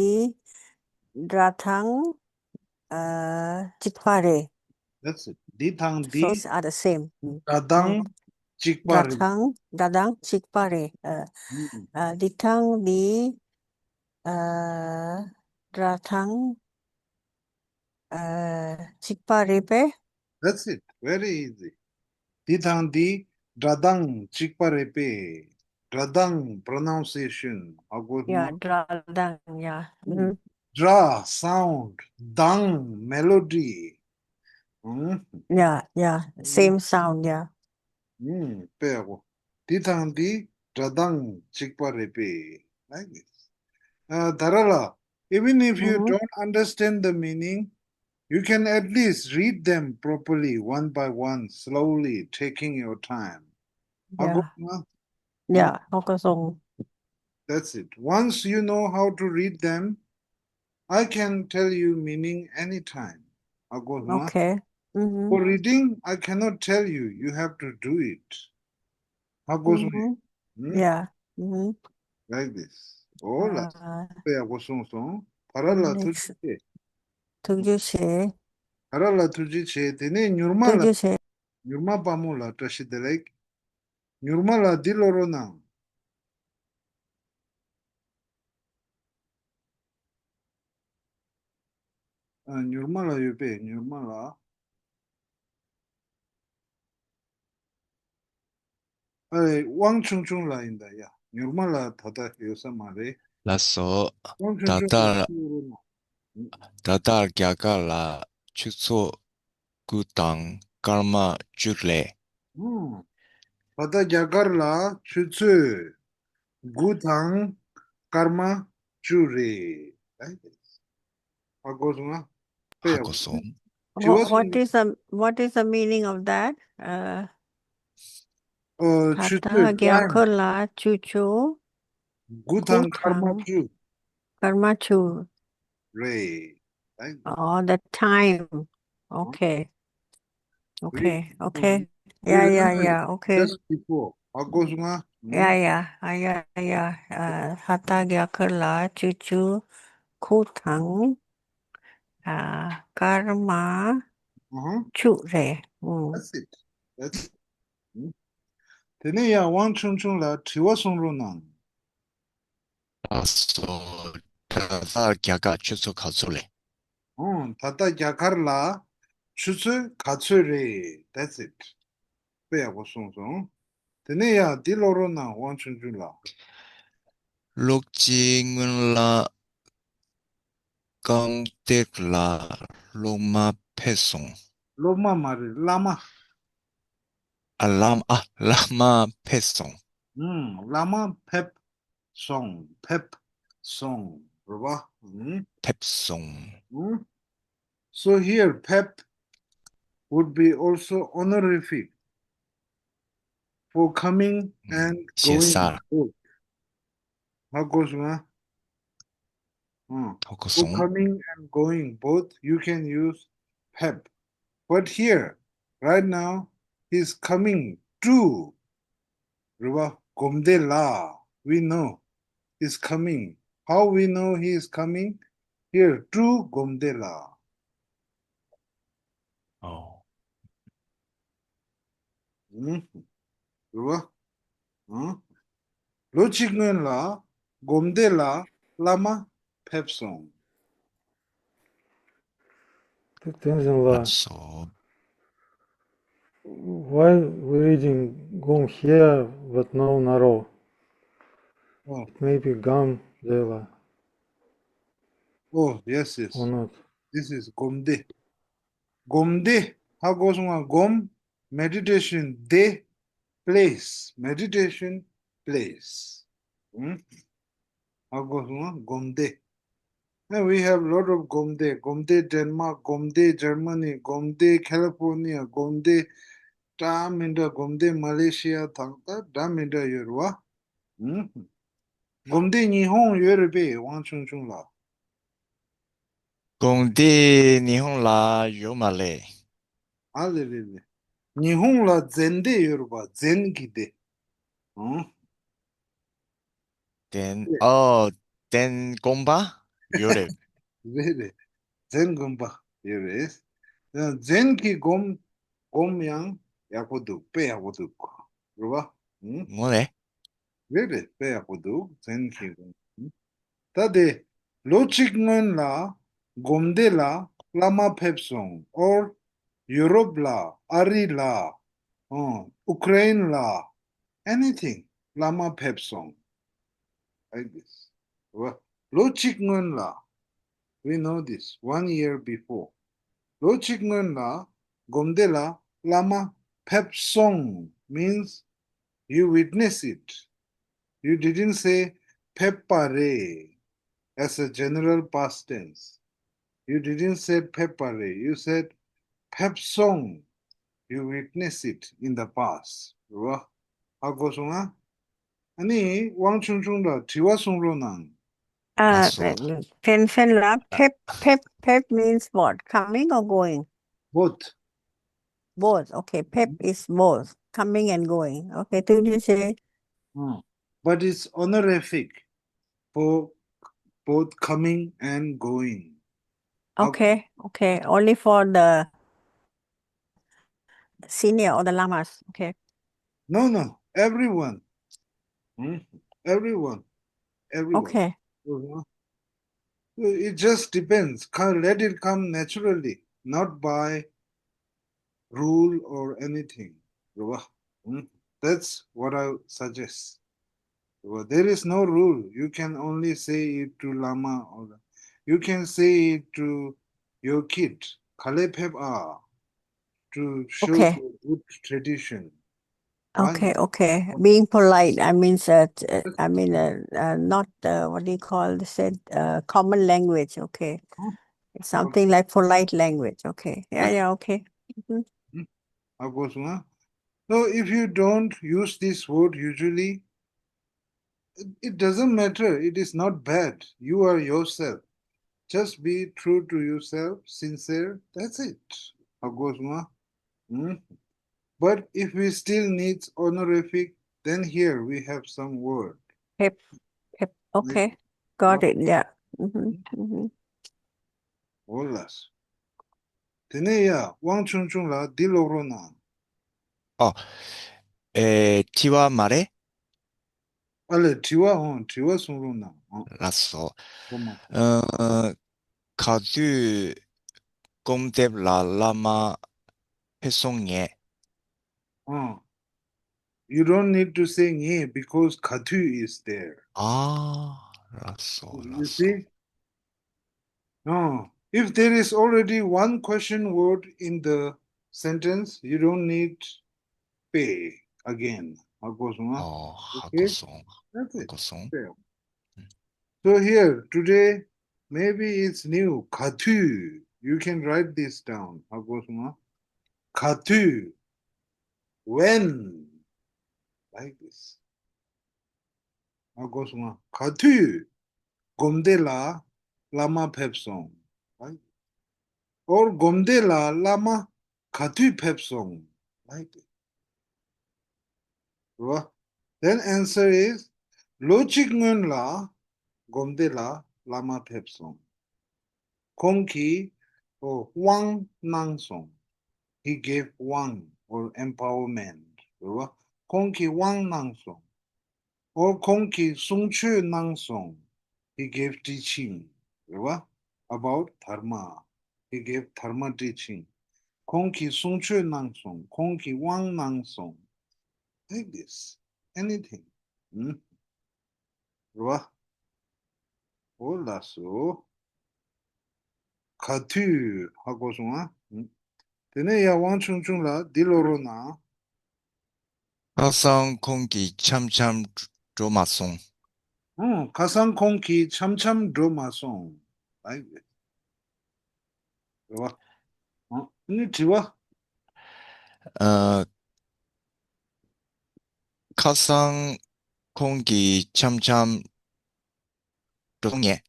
སྒྲ་ཐང་ཨ་གཅིག་པ་རེད། That's it. འདི་ཐང་འདི། Those are the same. སྒྲ་གདངས་གཅིག་པ་རེད། སྒྲ་ཐང་སྒྲ་གདངས་གཅིག་པ་རེད། ཨ། ཨ། འདི་ཐང་འདི་ཨ་སྒྲ་ཐང་ཨ་གཅིག་པ་རེད་པས། That's it. Very easy. འདི་དང་འདི་སྒྲ་གདངས་གཅིག་པ་རེད་པས། སྒྲ་གདངས། Pronunciation. How goes on? Yeah, སྒྲ་གདངས། Yeah. ཨུམ། སྒྲ། Sound. གདངས། Melody. ཨུམ། Yeah, yeah. Same sound. Yeah. ཨུམ། དཔེ་ཡག་པོ། འདི་དང་འདི་སྒྲ་གདངས་གཅིག་པ་རེད་པས། Like this. ཨ། ད་ར་ལ། Even if you don't understand the meaning, you can at least read them properly, one by one, slowly, taking your time. ཧ་གོ་སོང་ངམ། Yeah, ཧ་གོ་སོང་། That's it. Once you know how to read them, I can tell you meaning anytime. ཧ་གོ་སོང་ངམ། Okay. ཨུམ། For reading, I cannot tell you. You have to do it. ཧ་གོ་སོང་ངམ། ཨུམ། ཨུམ། Yeah. ཨུམ། Like this. འོ་ལགས། ཨ། དཔེ་ཡག་པོ་གསུངས་སོང་། ད་ར་ལ་ཐུགས་རྗེ་ཆེ། ཐུགས་རྗེ་ཆེ། ད་ར་ལ་ཐུགས་རྗེ་ཆེ། དེ་ནས་མྱུར་མ་ལ། ཐུགས་རྗེ་ཆེ། མྱུར་མ་དཔའ་མོ་ལ་བཀྲ་ཤིས་བདེ་ལེགས། མྱུར་མ་ལ་འདི་ཀློག་རོགས་གནང་། ཨ། མྱུར་མ་ལ་ཡོད་པས། མྱུར་མ་ལ། ཨ་རེ། དབང་ཆུང་ཆུང་ལ་ཡིན་ད་ཡ། མྱུར་མ་ལ་ད་ལྟ་ཡོད་ས་མ་རེད། ལགས་སོ། དབང་ཆུང་ད་ཆུང་ལ་ལྟ་ཡོད་རེད་ན། ད་ལྟ་རྒྱ་གར་ལ་ཆུ་ཚོད་དགུ་དང་སྐར་མ་བཅུ་རེད། ཨང་། ད་ལྟ་རྒྱ་གར་ལ་ཆུ་ཚོད་དགུ་དང་སྐར་མ་བཅུ་རེད། ཨ། ཧ་གོ་སོང་ང་། དཔེ་ཡག་པོ། ཧ་གོ་སོང་། དྲི་བ། What, what is the, what is the meaning of that? Uh, ཨོ། ད་ཆུ་ལྟ་ཚོད། རྒྱ་གར་ལ་ཆུ་ཚོད་དགུ་དང་སྐར་མ་བཅུ། སྐར་མ་བཅུ། རེད། Thank you. Oh, the time. Okay. Okay, okay. Yeah, yeah, yeah. Okay. Just before. ཧ་གོ་སོང་ང་། Yeah, yeah. ཨ། yeah, yeah. ཨ། ད་ལྟ་རྒྱ་གར་ལ་ཆུ་ཚོད་དགུ་དང་ཨ་སྐར་མ་ཨ་ཧ། བཅུ་རེད། ཨུམ། That's it. That's it. དེ་ནས་ཡང་དབང་ཆུང་ཆུང་ལ་དྲི་བ་གསུང་རོགས་གནང་། ལགས་སོ། ད་ལྟ་རྒྱ་གར་ཆུ་ཚོད་ག་ཚོད་རེད། ཨོ། ད་ལྟ་རྒྱ་གར་ལ་ཆུ་ཚོད་ག་ཚོད་རེད། That's it. དཔེ་ཡག་པོ་གསུངས་སོང་། དེ་ནས་ཡ་འདི་ཀློག་རོགས་གནང་དབང་ཆུང་ཆུང་ལགས། ལོ་གཅིག་སྔོན་ལ་ཀོང་ཏེབ་ལ་སློབ་མ་ཕེབས་སོང་། སློབ་མ་མ་རེད། བླ་མ། ཨ་བླ་མ། ཨ་བླ་མ་ཕེབས་སོང་། ཨུམ། བླ་མ་ཕེབས་སོང་། ཕེབས་སོང་། རེད་པ། ཨུམ། ཕེབས་སོང་། ཨུམ། So here, ཕེབས would be also honorific for coming and ཞེ་going ས། Both. ཧ་གོ་སོང་ང་། ཨང་། ཧ་གོ་For སོང་། Coming and going both, you can use ཕེབས། But here, right now, he's coming to རེད་པ། སྒོམ་བདེ་ལ། We know he's coming. How we know he is coming? Here, to སྒོམ་བདེ་ལ། ཨོ། ཨུམ། རེད་པ། ཨང་། ལོ་གཅིག་སྔོན་ལ་སྒོམ་བདེ་ལ་བླ་མ་ཕེབས་སོང་། དེ་བསྟན་འཛིན་ལགས། ལགས་སོ། Why we reading སྒོམ་here but no ནཱ་རོ། Oh. Maybe སྒོམ་བདེ་ལ། Oh, yes, yes. Or not. This is སྒོམ་བདེ། སྒོམ་བདེ། ཧ་གོ་སོང་ང་། སྒོམ། Meditation བདེ། Place. Meditation place. ཨུམ། ཧ་གོ་སོང་ང་། སྒོམ་བདེ། And we have lot of སྒོམ་བདེ། སྒོམ་བདེ་ཌེན་མཱག་སྒོམ་བདེ་ཇར་མ་ནི། སྒོམ་བདེ་ཁ་ལི་ཕོར་ནི་ཡ། སྒོམ་བདེ་འདྲ་མི་འདྲ། སྒོམ་བདེ་མ་ལེ་ཤི་ཡ། ད་ལྟ་འདྲ་མི་འདྲ་ཡོད་རེད་པ། ཨུམ། སྒོམ་བདེ་ཉི་ཧོང་ཡོད་རེད་པས། དབང་ཆུང་ཆུང་ལགས། སྒོམ་བདེ་ཉི་ཧོང་ལ་ཡོད་མ་རེད། ཨ་ལེ་ལེ་ལེ། ཉི་ཧོང་ལ་ཛེན་བདེ་ཡོད་རེད་པ། ཛེན་གྱི་བདེ། ཨང་། ཛེན། ཨོ། ཛེན་དགོན་པ་ཡོད་རེད། རེད་རེད། ཛེན་དགོན་པ་ཡོད་རེད། ཡང་ཛེན་གྱི་སྒོམ། སྒོམ་ཡང་ཡག་པོ་འདུག་དཔེ་ཡག་པོ་འདུག་རེད་པ། ཨང་། ངོ་རེད། རེད་རེད། དཔེ་ཡག་པོ་འདུག་ཛེན་གྱི་སྒོམ། ད་དེ། ལོ་གཅིག་སྔོན་ལ་སྒོམ་བདེ་ལ་བླ་མ་ཕེབས་སོང་། Or ཡུ་རོབ་ལ། ཨ་རི་ལ། ཨོ། ཨུ་ཀྲེན་ལ། Anything. བླ་མ་ཕེབས་སོང་། Like this. ལོ་གཅིག་སྔོན་ལ། We know this. One year before. ལོ་གཅིག་སྔོན་ལ་སྒོམ་བདེ་ལ་བླ་མ་ཕེབས་སོང་། Means you witness it. You didn't say ཕེབས་པ་རེད། As a general past tense. You didn't say ཕེབས་པ་རེད། You said ཕེབས་སོང་། You witness it in the past. རེད་པ། ཧ་གོ་སོང་ང་། ཨ་ནི་དབང་ཆུང་ཆུང་ལ་དྲི་བ་གསུང་རོགས་གནང་། ཨ། ལགས་སོ། ཕན་ཕན་ལ་ཕེབས། ཕེབས། ཕེབས་means what? Coming or going? Both. Both. Okay. ཕེབས is both coming and going. Okay. Did you say? Mm. But it's honorific for both coming and going. Okay. Okay. Only for the senior or the lamas. Okay. No, no. Everyone. Hmm? Everyone. Everyone. Okay. Uh-huh. So it just depends. Come, let it come naturally, not by rule or anything. Hmm? That's what I suggest. Well, there is no rule. You can only say it to lama, or you can say it to your kid. ག་ལེ་ཕེབས་ཨ། To show, okay, the good tradition. Fine. Okay, okay. Being polite, I mean, uh, t- uh, I mean, uh, uh, not, uh, what do you call this? Uh, common language, okay. Huh? It's something like polite language, okay. Yeah, yeah, okay. Mhm. Hmm? ཧ་གོ་སོང་ང་། So if you don't use this word usually, it, it doesn't matter. It is not bad. You are yourself. Just be true to yourself, sincere. That's it. ཧ་གོ་སོང་ང་། Hmm? But if we still need honorific, then here we have some word. ཕེབས། ཕེབས། Okay. Got it. Yeah. Mm-hmm. Mm-hmm. འོ་ལགས། དེ་ནས་ཡ་དབང་ཆུང་ཆུང་ལགས་འདི་ཀློག་རོགས་གནང་། ཨོ། ཨེ། དྲི་བ་མ་རེད། ཨ་ལས། དྲི་བ། འོང་། དྲི་བ་གསུང་རོགས་གནང་། ཨོ། ལགས་སོ། ཨོ་མ། ཨ། ག་དུས་སྒོམ་དེབ་ལ་བླ་མ་ཕེབས་སོང་ངས། Uh, you don't need to say ངས because ག་དུས is there. Ah, ལགས་སོ། You ལགས་སོ། see? Uh, if there is already one question word in the sentence, you don't need དཔེ་again. ཧ་གོ་སོང་ང་། ཨོ། ཧ་Okay. གོ་སོང་། That's ཧ་it. གོ་སོང་། དཔེ། So here, today, maybe it's new. ག་དུས། You can write this down. ཧ་གོ་སོང་ང་། ག་དུས། When. Like this. ཧ་གོ་སོང་ང་། ག་དུས། སྒོམ་སྡེ་ལ་བླ་མ་ཕེབས་སོང་། Right? Or སྒོམ་སྡེ་ལ་བླ་མ་ག་དུས་ཕེབས་སོང་། Right? རེད་བ། Then answer is ལོ་གཅིག་སྔོན་ལ་སྒོམ་སྡེ་ལ་བླ་མ་ཕེབས་སོང་། ཁོང་གིས་ཨོ་དབང་གནང་སོང་། He gave དབང་or empowerment. རེད་བ། ཁོང་གིས་དབང་གནང་སོང་། ཨོ་ཁོང་གིས་གསུང་ཆོས་གནང་སོང་། He gave teaching. རེད་བ། About dharma. He gave dharma teaching. ཁོང་གིས་གསུང་ཆོས་གནང་སོང་། ཁོང་གིས་དབང་གནང་སོང་། Like this. Anything. ཨུམ། རེད་བ། ཨོ་ལགས་སོ། ག་དུས། ཧ་གོ་སོང་ང་། ཨུམ། དེ་ནས་ཡ་དབང་ཆུང་ཆུང་ལ་འདི་ཀློག་རོགས་གནང་། ཁ་སང་ཁོང་གིས་འཆམ་འཆམ་འགྲོ་མ་སོང་། ཨང་། ཁ་སང་ཁོང་གིས་འཆམ་འཆམ་འགྲོ་མ་སོང་། Like this. རེད་བ། ཨང་། ཨ་ནི་དྲི་བ། ཨ། ཁ་སང་ཁོང་གིས་འཆམ་འཆམ་འགྲོ་སོང་ངས།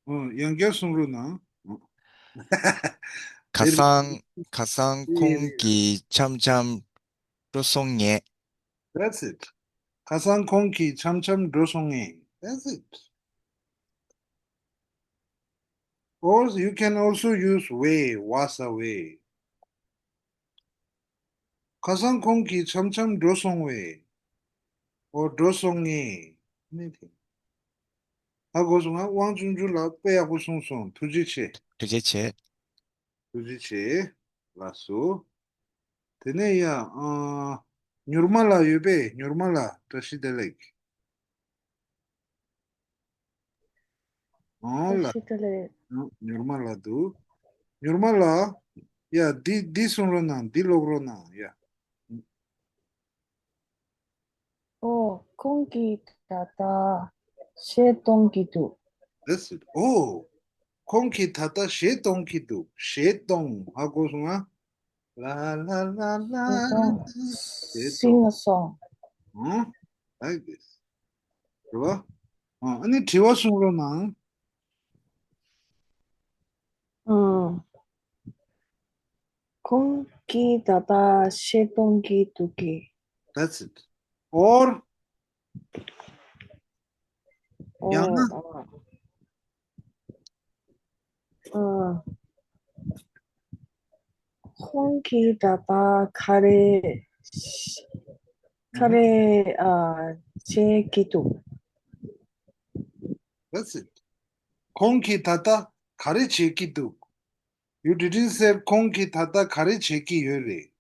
ཨང་། ཡང་བསྐྱར་གསུང་རོགས་གནང་། ཁ་སང་ཁ་སང་ཁོང་གིས་འཆམ་འཆམ་འགྲོ་སོང་ངས། That's it. ཁ་སང་ཁོང་གིས་འཆམ་འཆམ་འགྲོ་སོང་ངས། That's it. Or you can also use way, was away. ཁ་སང་ཁོང་གིས་འཆམ་འཆམ་འགྲོ་སོང་བས། ཨོ་འགྲོ་སོང་ངས། ནི་དེ། ཧ་གོ་སོང་ང་། དབང་ཆུང་ཆུང་ལ་དཔེ་ཡག་པོ་གསུངས་སོང་། ཐུགས་རྗེ་ཆེ། ཐུགས་རྗེ་ཆེ། ཐུགས་རྗེ་ཆེ། ལགས་སོ། དེ་ནས་ཡ། ཨ། མྱུར་མ་ལགས་ཡོད་པས། མྱུར་མ་ལགས་བཀྲ་ཤིས་བདེ་ལེགས། ཨོ་ལགས། ཤི་ཀ་ལེ། ཨོ། མྱུར་མ་ལགས་འདུག་མྱུར་མ་ལགས། ཡ། འདི་འདི་གསུང་རོགས་གནང་། འདི་ཀློག་རོགས་གནང་། ཡ། ཨོ། ཁོང་གིས་ད་ལྟ་གཞས་གཏོང་གི་འདུག That's it. ཨོ། ཁོང་གིས་ད་ལྟ་གཞས་གཏོང་གི་འདུག་གཞས་གཏོང་། ཧ་གོ་སོང་ང་། ལ་ལ་ལ་ལ། གཞས་གཏོང་། གཞས་Sing a གཏོང་། song. ཨང་། Like this. རེད་བ། ཨང་། ཨ་ནི་དྲི་བ་གསུང་རོགས་གནང་། ཨང་། ཁོང་གིས་ད་ལྟ་གཞས་གཏོང་གི་འདུག་གི That's it. Or ཡང་ན། ཨོ། ཨ། ཁོང་གིས་ད་ལྟ་ག་རེ་ག་རེ་ཨ་བྱེད་ཀྱི་འདུག That's it. ཁོང་གིས་ད་ལྟ་ག་རེ་བྱེད་ཀྱི་འདུག You didn't say ཁོང་གིས་ད་ལྟ་ག་རེ་བྱེད་ཀྱི་ཡོད་རེད།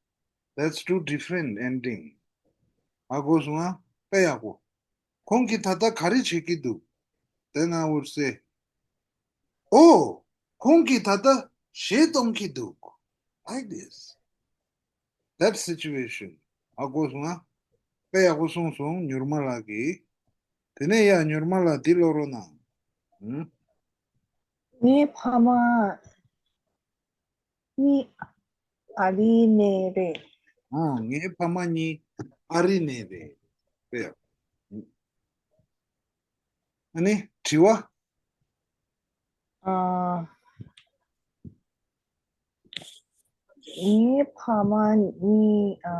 That's two different ending. ཧ་གོ་སོང་ང་། དཔེ་ཡག་པོ། ཁོང་གིས་ད་ལྟ་ག་རེ་བྱེད་ཀྱི་འདུག Then I would say, ཨོ། ཁོང་གིས་ད་ལྟ་གཞས་གཏོང་གི་འདུག Like this. That situation. ཧ་གོ་སོང་ང་། དཔེ་ཡག་པོ་གསུངས་སོང་། མྱུར་མ་ལགས་ཀྱིས། དེ་ནས་ཡ། མྱུར་མ་ལགས་འདི་ཀློག་རོགས་གནང་། ཨུམ། ངའི་ཕ་མ་གཉིས་ཨ་རི་ནས་རེད། ཨང་། ངའི་ཕ་མ་གཉིས་ཨ་རི་ནས་རེད། དཔེ་ཡག་ཨ་ནི་དྲི་བ། ཨ། ངའི་ཕ་མ་ནི་ཨ་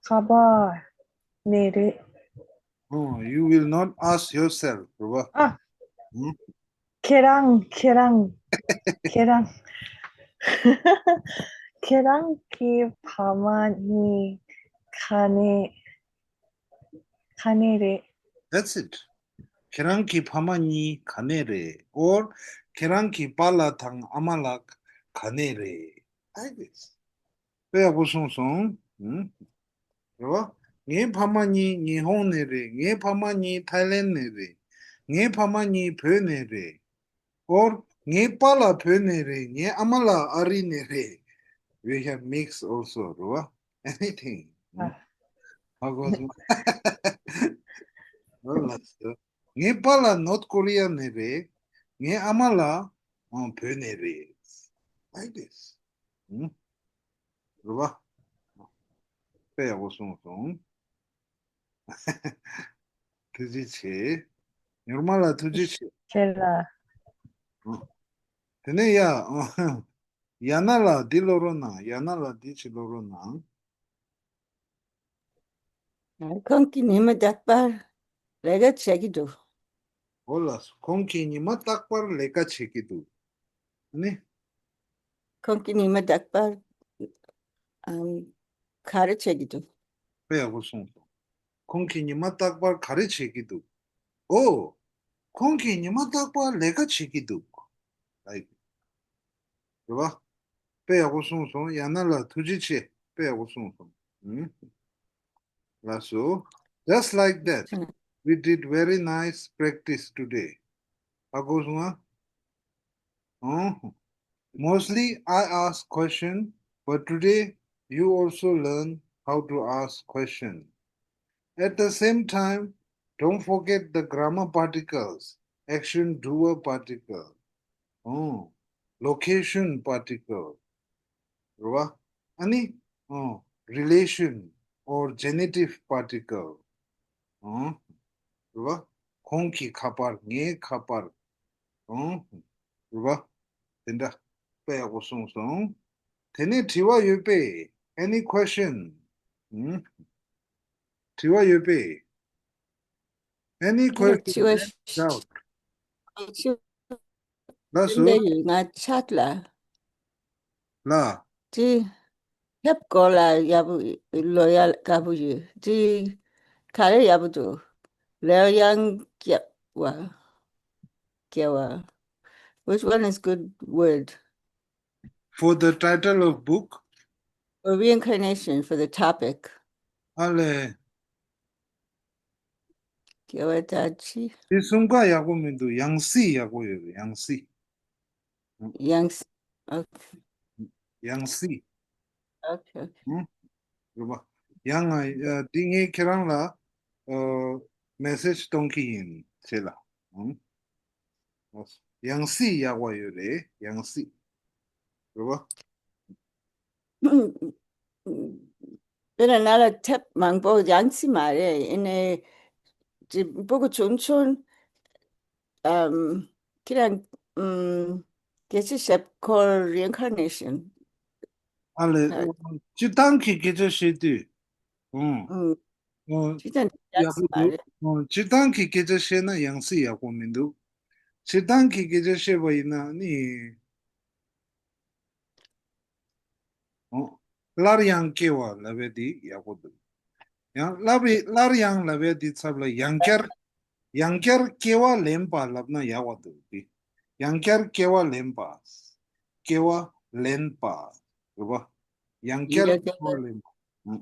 ཁ་པར་ནས་རེད། Oh, you will not ask yourself, རེད་བ། ཨ། ཨང་། ཁྱེད་རང་ཁྱེད་རང་ཁྱེད་རང་ཁྱེད་རང་གི་ཕ་མ་ནི་ག་ནས་ག་ནས་རེད། That's it. ཁྱེད་རང་གི་ཕ་མ་གཉིས་ག་ནས་རེད། Or ཁྱེད་རང་གི་པཱ་ལགས་དང་ཨ་མ་ལགས་ག་ནས་རེད། Like this. དཔེ་ཡག་པོ་གསུངས་སོང་། ཨུམ། རེད་བ། ངའི་ཕ་མ་གཉིས་ཉི་ཧོང་ནས་རེད། ངའི་ཕ་མ་གཉིས་ཐའི་ལེན་ནས་རེད། ངའི་ཕ་མ་གཉིས་བོད་ནས་རེད། Or ངའི་པཱ་ལགས་བོད་ནས་རེད། ངའི་ཨ་མ་ལགས་ཨ་རི་ནས་རེད། We have mix also རེད་བ། Anything. ཧ་གོ་སོང་། ཨོ་ལགས་སོ། ངའི་པཱ་ལགས་North Korea ནས་རེད། ངའི་ཨ་མ་ལགས་ཨང་བོད་ནས་རེད། Like this. ཨང་། རེད་བ། དཔེ་ཡག་པོ་གསུངས་སོང་། ཐུགས་རྗེ་ཆེ། ཉོར་མ་ལགས་ཐུགས་རྗེ་ཆེ། ཆེ་ལ། ཨང་། དེ་ནས་ཡ། ཨང་། ཡ་ན་ལགས་འདི་ཀློག་རོགས་གནང་། ཡ་ན་ལགས་འདི་ཅིག་ཀློག་རོགས་གནང་། ཁོང་གིས་ཉི་མ་རྟག་པར་ལས་ཀ་བྱེད་ཀྱི་འདུག་ཨོ་ལགས་སོ། ཁོང་གིས་ཉི་མ་རྟག་པར་ལས་ཀ་བྱེད་ཀྱི་འདུག་ཨ་ནི། ཁོང་གིས་ཉི་མ་རྟག་པར་ཨམ། ག་རེ་བྱེད་ཀྱི་འདུག་དཔེ་ཡག་པོ་གསུངས་སོང་། ཁོང་གིས་ཉི་མ་རྟག་པར་ག་རེ་བྱེད་ཀྱི་འདུག་ཨོ། ཁོང་གིས་ཉི་མ་རྟག་པར་ལས་ཀ་བྱེད་ཀྱི་འདུག Like རེད་བ། དཔེ་ཡག་པོ་གསུངས་སོང་། ཡ་ན་ལགས་ཐུགས་རྗེ་ཆེ། དཔེ་ཡག་པོ་གསུངས་སོང་། ཨུམ། ལགས་སོ། Just like that, we did very nice practice today. ཧ་གོ་སོང་ང་། ཨོ། Mostly I ask question, but today you also learn how to ask question. At the same time, don't forget the grammar particles, action doer particle, oh, location particle, རེད་བ། ཨ་ནི། ཨོ། relation or genitive particle. ཨོ། རེད་བ། ཁོང་གི་ཁ་པར། ངའི་ཁ་པར། ཨོ། རེད་བ། དེ་འདྲ་དཔེ་ཡག་པོ་གསུངས་སོང་། དེ་ནས་དྲི་བ་ཡོད་པས། Any question? ཨུམ། དྲི་བ་ཡོད་པས། Any དྲི་བ། question? Doubt? དྲི་ལགས་སོ། བ་ཡོད། ང་ཆག་ལ། ལ། དྲི། ཁྱབ་སྐོར་ལ་ཡག་པོ་ལོ་ཡ་དགའ་པོ་ཡོད། དྲི། ག་རེ་ཡག་པོ་འདུག་ལེའུ་ཡང་སྐྱེ་བ། སྐྱེ་བ། Which one is good word? For the title of book? For reincarnation, for the topic. ཨ་ལས། སྐྱེ་བ་བརྒྱ་ཕྱི། དེ་གསུམ་ཀ་ཡག་པོ་མི་འདུག་ཡང་སྲིད་ཡག་པོ་ཡོད་རེད། ཡང་སྲིད། ཡང་སྲིད། ཨོ་ཁེ། ཡང་སྲིད། ཨོ་ཁེ། ཨོ་ཁེ། ཨུམ། རེད་པ། ཡང་ང་། ཨ། འདི་ངས་ཁྱེད་རང་ལ། ཨ། མེ་སེཇ་གཏོང་གི་ཡིན་ཁྱེད་ལ། ཨུམ། ཡང་སྲིད་ཡག་པོ་ཡོད་རེད། ཡང་སྲིད། རེད་པ། དཔེར་ན་ང་ལ་དེབ་མང་པོ། ཡང་སྲིད་མ་རེད། ཡིན་ནའི་ཅི་སྤུ་གུ་ཆུང་ཆུང་། ཨམ། ཁྱེད་རང་། ཨམ། སྐད་ཆ་བཤད་སྐོར། reincarnation. ཨ་ལས། ཨ། སྤྱིར་བཏང་གི་སྐད་ཆ་བཤད་དུས། ཨང་། ཨང་། ཨང་། སྤྱིར་བཏང་ཡག་པོ་འདུག་ཨང་། སྤྱིར་བཏང་གི་སྐད་ཆ་བཤད་ན་ཡང་སྲིད་ཡག་པོ་མི་འདུག་སྤྱིར་བཏང་གི་སྐད་ཆ་བཤད་པ་ཡིན་ན་ནི། ཨོ། སླར་ཡང་སྐྱེ་བ་ལབ་ཡ་དེ་ཡག་པོ་འདུག་ཡང་སླར་སླར་ཡང་ལབ་ཡ་དེ་ཚབ་ལ་ཡང་བསྐྱར། ཡང་བསྐྱར་སྐྱེ་བ་ལེན་པ་ལབ་ན་ཡག་པ་འདུག་དེ། ཡང་བསྐྱར་སྐྱེ་བ་ལེན་པ། སྐྱེ་བ་ལེན་པ། རེད་པ། ཡང་བསྐྱར་སྐྱེ་བ་ལེན་པ། ཨང་།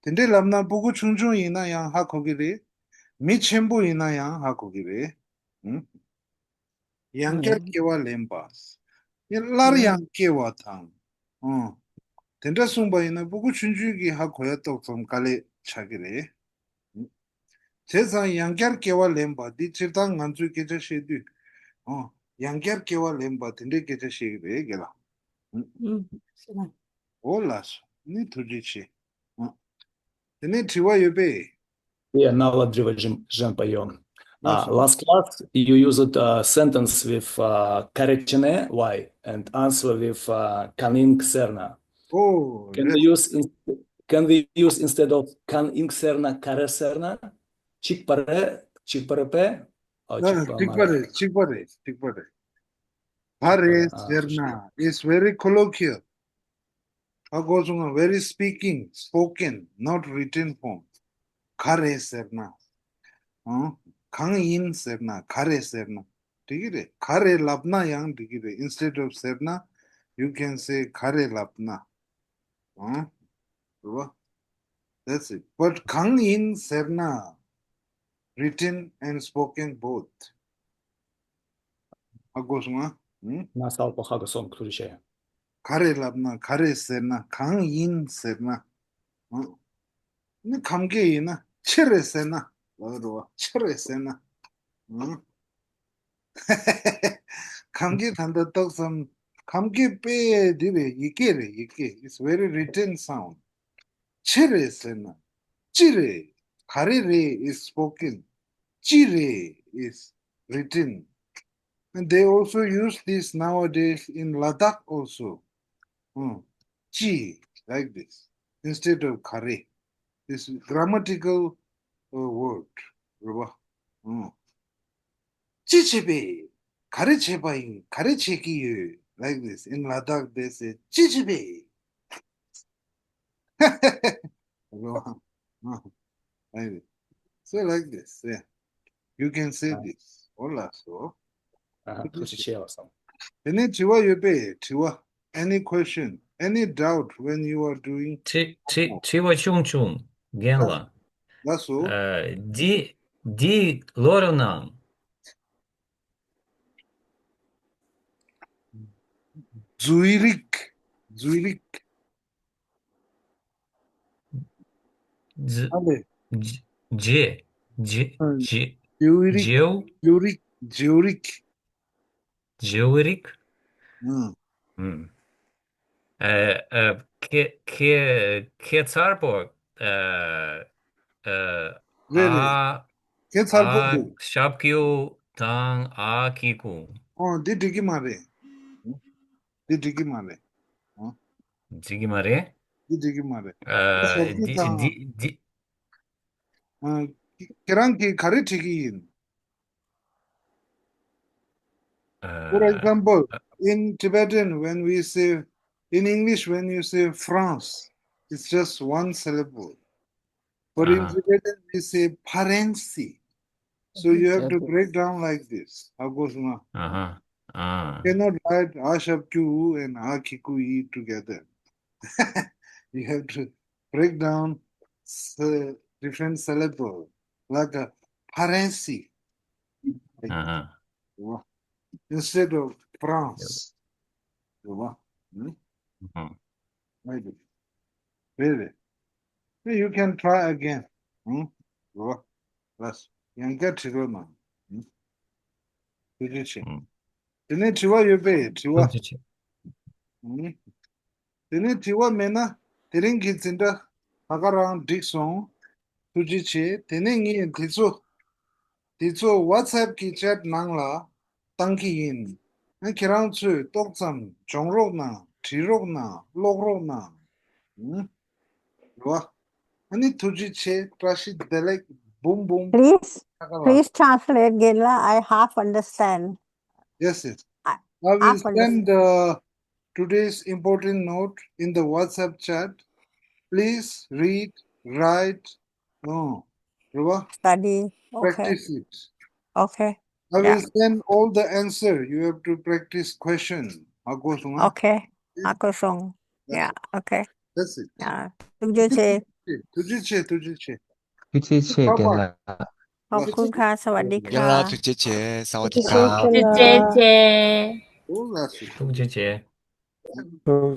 དེ་འདྲས་ལབ་ན་སྤུ་གུ་ཆུང་ཆུང་ཡིན་ན་ཡང་ཧ་གོ་གི་རེད། མི་ཆེན་པོ་ཡིན་ན་ཡང་ཧ་གོ་གི་རེད། ཨང་། ཡང་བསྐྱར་སྐྱེ་བ་ལེན་པ། ཡང་སླར་ཡང་སྐྱེ་བ་དང་། ཨང་། དེ་འདྲ་གསུངས་པ་ཡིན་ན་སྤུ་གུ་ཆུང་ཆུང་གིས་ཧ་གོ་ཡ་ཏོག་ཙམ་དཀའ་ལས་ཆགས་ཀྱི་རེད། བྱས་ཙང་ཡང་བསྐྱར་སྐྱེ་བ་ལེན་པ་འདི་སྤྱིར་བཏང་ང་ཚོས་སྐད་ཆ་བཤད་དུས། ཨང་། ཡང་བསྐྱར་སྐྱེ་བ་ལེན་པ་དེ་འདྲའི་སྐད་ཆ་བཤད་ཀྱི་རེད་རྒན་ལགས། ཨུམ། ཨོ་ལགས་སོ། ནི་ཐུགས་རྗེ་ཆེ། ཨང་། དེ་ནས་དྲི་བ་ཡོད་པས། Yeah, now I'll give a jump, jump on. Uh, last class, you used a sentence with uh, Karechene, why, and answer with uh, Kaning Serna. Oh, can we use in, can we use instead of Kaning Serna, Kare Serna? Chikpare, Chikpare pe? Oh, Chikpare. Chikpare, Chikpare, Chikpare. Kare Serna is very colloquial. ཧ་གོ་སོང་ང་། very speaking, spoken, not written form. ག་རེ་ཟེར་ན། ཨང་། གང་ཡིན་ཟེར་ན། ག་རེ་ཟེར་ན་འགྲིག་གི་རེད། ག་རེ་ལབ་ན་ཡང་འགྲིག་གི་རེད། instead of ཟེར་ན། You can say ག་རེ་ལབ་ན། ཨང་། རེད་བ། That's it. But གང་ཡིན་ཟེར་ན། Written and spoken both. ཧ་གོ་སོང་ང་། ཨང་། ན་སའོ་པོ་ཧ་གོ་སོང་། ཐུགས་རྗེ་ཆེ། ག་རེ་ལབ་ན། ག་རེ་ཟེར་ན། གང་ཡིན་ཟེར་ན། ཨང་། ནི་ཁམས་སྐད་ཡིན་ན་ཅི་རེད་ཟེར་ན། ལབ་རེད་བ། ཅི་རེད་ཟེར་ན། ཨང་། ཁམས་སྐད་ད་ལྟ་ཏོག་ཙམ། ཁམས་སྐད་དཔེ་འདི་རེད། ཡི་གེ་རེད། ཡི་གེ། It's very written sound. ཅི་རེད་ཟེར་ན། ཅི་རེད། ག་རེ་རེད། Is spoken. ཅི་རེད། Is written. And they also use this nowadays in Ladakh also. ཨང་། ཅི། Like this. Instead of ག་རེ། This grammatical, uh, word. རེད་བ། ཨང་། ཅི་བྱེད་པས། ག་རེ་བྱེད་པ་ཡིན། ག་རེ་བྱེད་ཀྱི་ཡོད། Like this. In Ladakh, they say, ཅི་བྱེད་པས། རེད་བ། ཨང་། Like this. So like this, yeah. You can say this. ཨོ་ལགས་སོ། ཨ་ཧ། ཐུགས་རྗེ་ཆེ་བ་སོང་། དེ་ནས་དྲི་བ་ཡོད་པས། དྲི་བ། Any question? Any doubt when you are doing དྲི་དྲི་homework? དྲི་བ་ཆུང་ཆུང་རྒན་ལགས། ལགས་སོ། ཨ། འདི་འདི་ལོ་རུ་ནང་ཛུའི་རིག་ཛུའི་རིག་ཛི་ཨ་ལེ། ཇེ་ཇེ་ཨ། ཇེ་ཇེའུ་རིག་ཇེའུ་ཇེའུ་རིག་ཇེའུ་རིག་ཇེའུ་རིག་ཨང་། ཨ། ཨ། ཁྱད་ཁྱད་ཁྱད་མཚར་པོ། ཨ། ཨ། རེད་རེད། ཨ། ཁྱད་མཚར་པོ་ཨ་འདུག་ཞབས་ཀྱུ་དང་ཨ་གི་གུ། ཨོ། འདི་འགྲིག་གི་མ་རེད། འདི་འགྲིག་གི་མ་རེད། ཨོ། འགྲིག་གི་མ་རེད། འདི་འགྲིག་གི་མ་རེད། ཨ། ཞབས་ཀྱུ་འདི་དང་། འདི་འདི། ཨ། ཁྱེད་རང་གིས་ག་རེ་བྲིས་ཀྱི་ཡིན། For example, in Tibetan, when we say, in English, when you say France, it's just one syllable. But in Tibetan, we say ཕ་རན་སི། So you have to break down like this. ཧ་གོ་སོང་ང་། ཨ་ཧ། ཨ། Cannot write ཨ་ཞབས་ཀྱུ་and ཨ་གི་གུ་ཡི་together. You have to break down s- different syllable, like a ཕ་རན་སི། ཨ་ཧ། Instead of France. རེད་བ། ཨང་། ཨང་། Maybe. རེད་རེད། You can try again. ཨང་། རེད་བ། ལགས། ཡང་བསྐྱར་དྲི་རོགས་གནང་། ཨང་། ཐུགས་རྗེ་ཆེ། ཨང་། དེ་ནས་དྲི་བ་ཡོད་པས། དྲི་བ། ཐུགས་རྗེ་ཆེ། ཨང་། དེ་ནས་དྲི་བ་མེད་ན་དེ་རིང་གི་འཛིན་གྲྭ་ད་ག་རང་འགྲིག་སོང་། ཐུགས་རྗེ་ཆེ། དེ་ནས་ངས་དེ་ཚོ་དེ་ཚོ་WhatsApp་གི་chat་ནང་ལ་བཏང་གི་ཡིན། ཨ། ཁྱེད་རང་ཚོས་ཏོག་ཙམ་སྦྱོང་རོགས་གནང་། བྲིས་རོགས་གནང་། ཀློག་རོགས་གནང་། ཨང་། རེད་བ། ཨ་ནི་ཐུགས་རྗེ་ཆེ། བཀྲ་ཤིས་བདེ་ལེགས། འབུམ་འབུམ། Please, ཁ་ཁ་ལ། Please translate, རྒན་ལགས། I half understand. Yes, yes. I, I will half understand. Send the today's important note in the WhatsApp chat. Please read, write, ཨང་། རེད་བ། Study. Okay. Practice it. Okay. I will, yeah, send all the answer. You have to practice question. ཧ་གོ་སོང་ང་། Okay. ཧ་གོ་སོང་། Yeah. Okay. That's it. Yeah. ཐུགས་རྗེ་ཆེ། ཐུགས་རྗེ་ཆེ། ཐུགས་རྗེ་ཆེ། ཐུགས་རྗེ་ཆེ། རྒན་ལགས། ཁོང་ཁ་སྭ་བ་དི་ཁ། རྒན་ལགས་ཐུགས་རྗེ་ཆེ། སྭ་བ་དི་ཁ། ཐུགས་རྗེ་ཆེ། ཨོ་ལགས་སོ། ཐུགས་རྗེ་ཆེ། ཐུགས་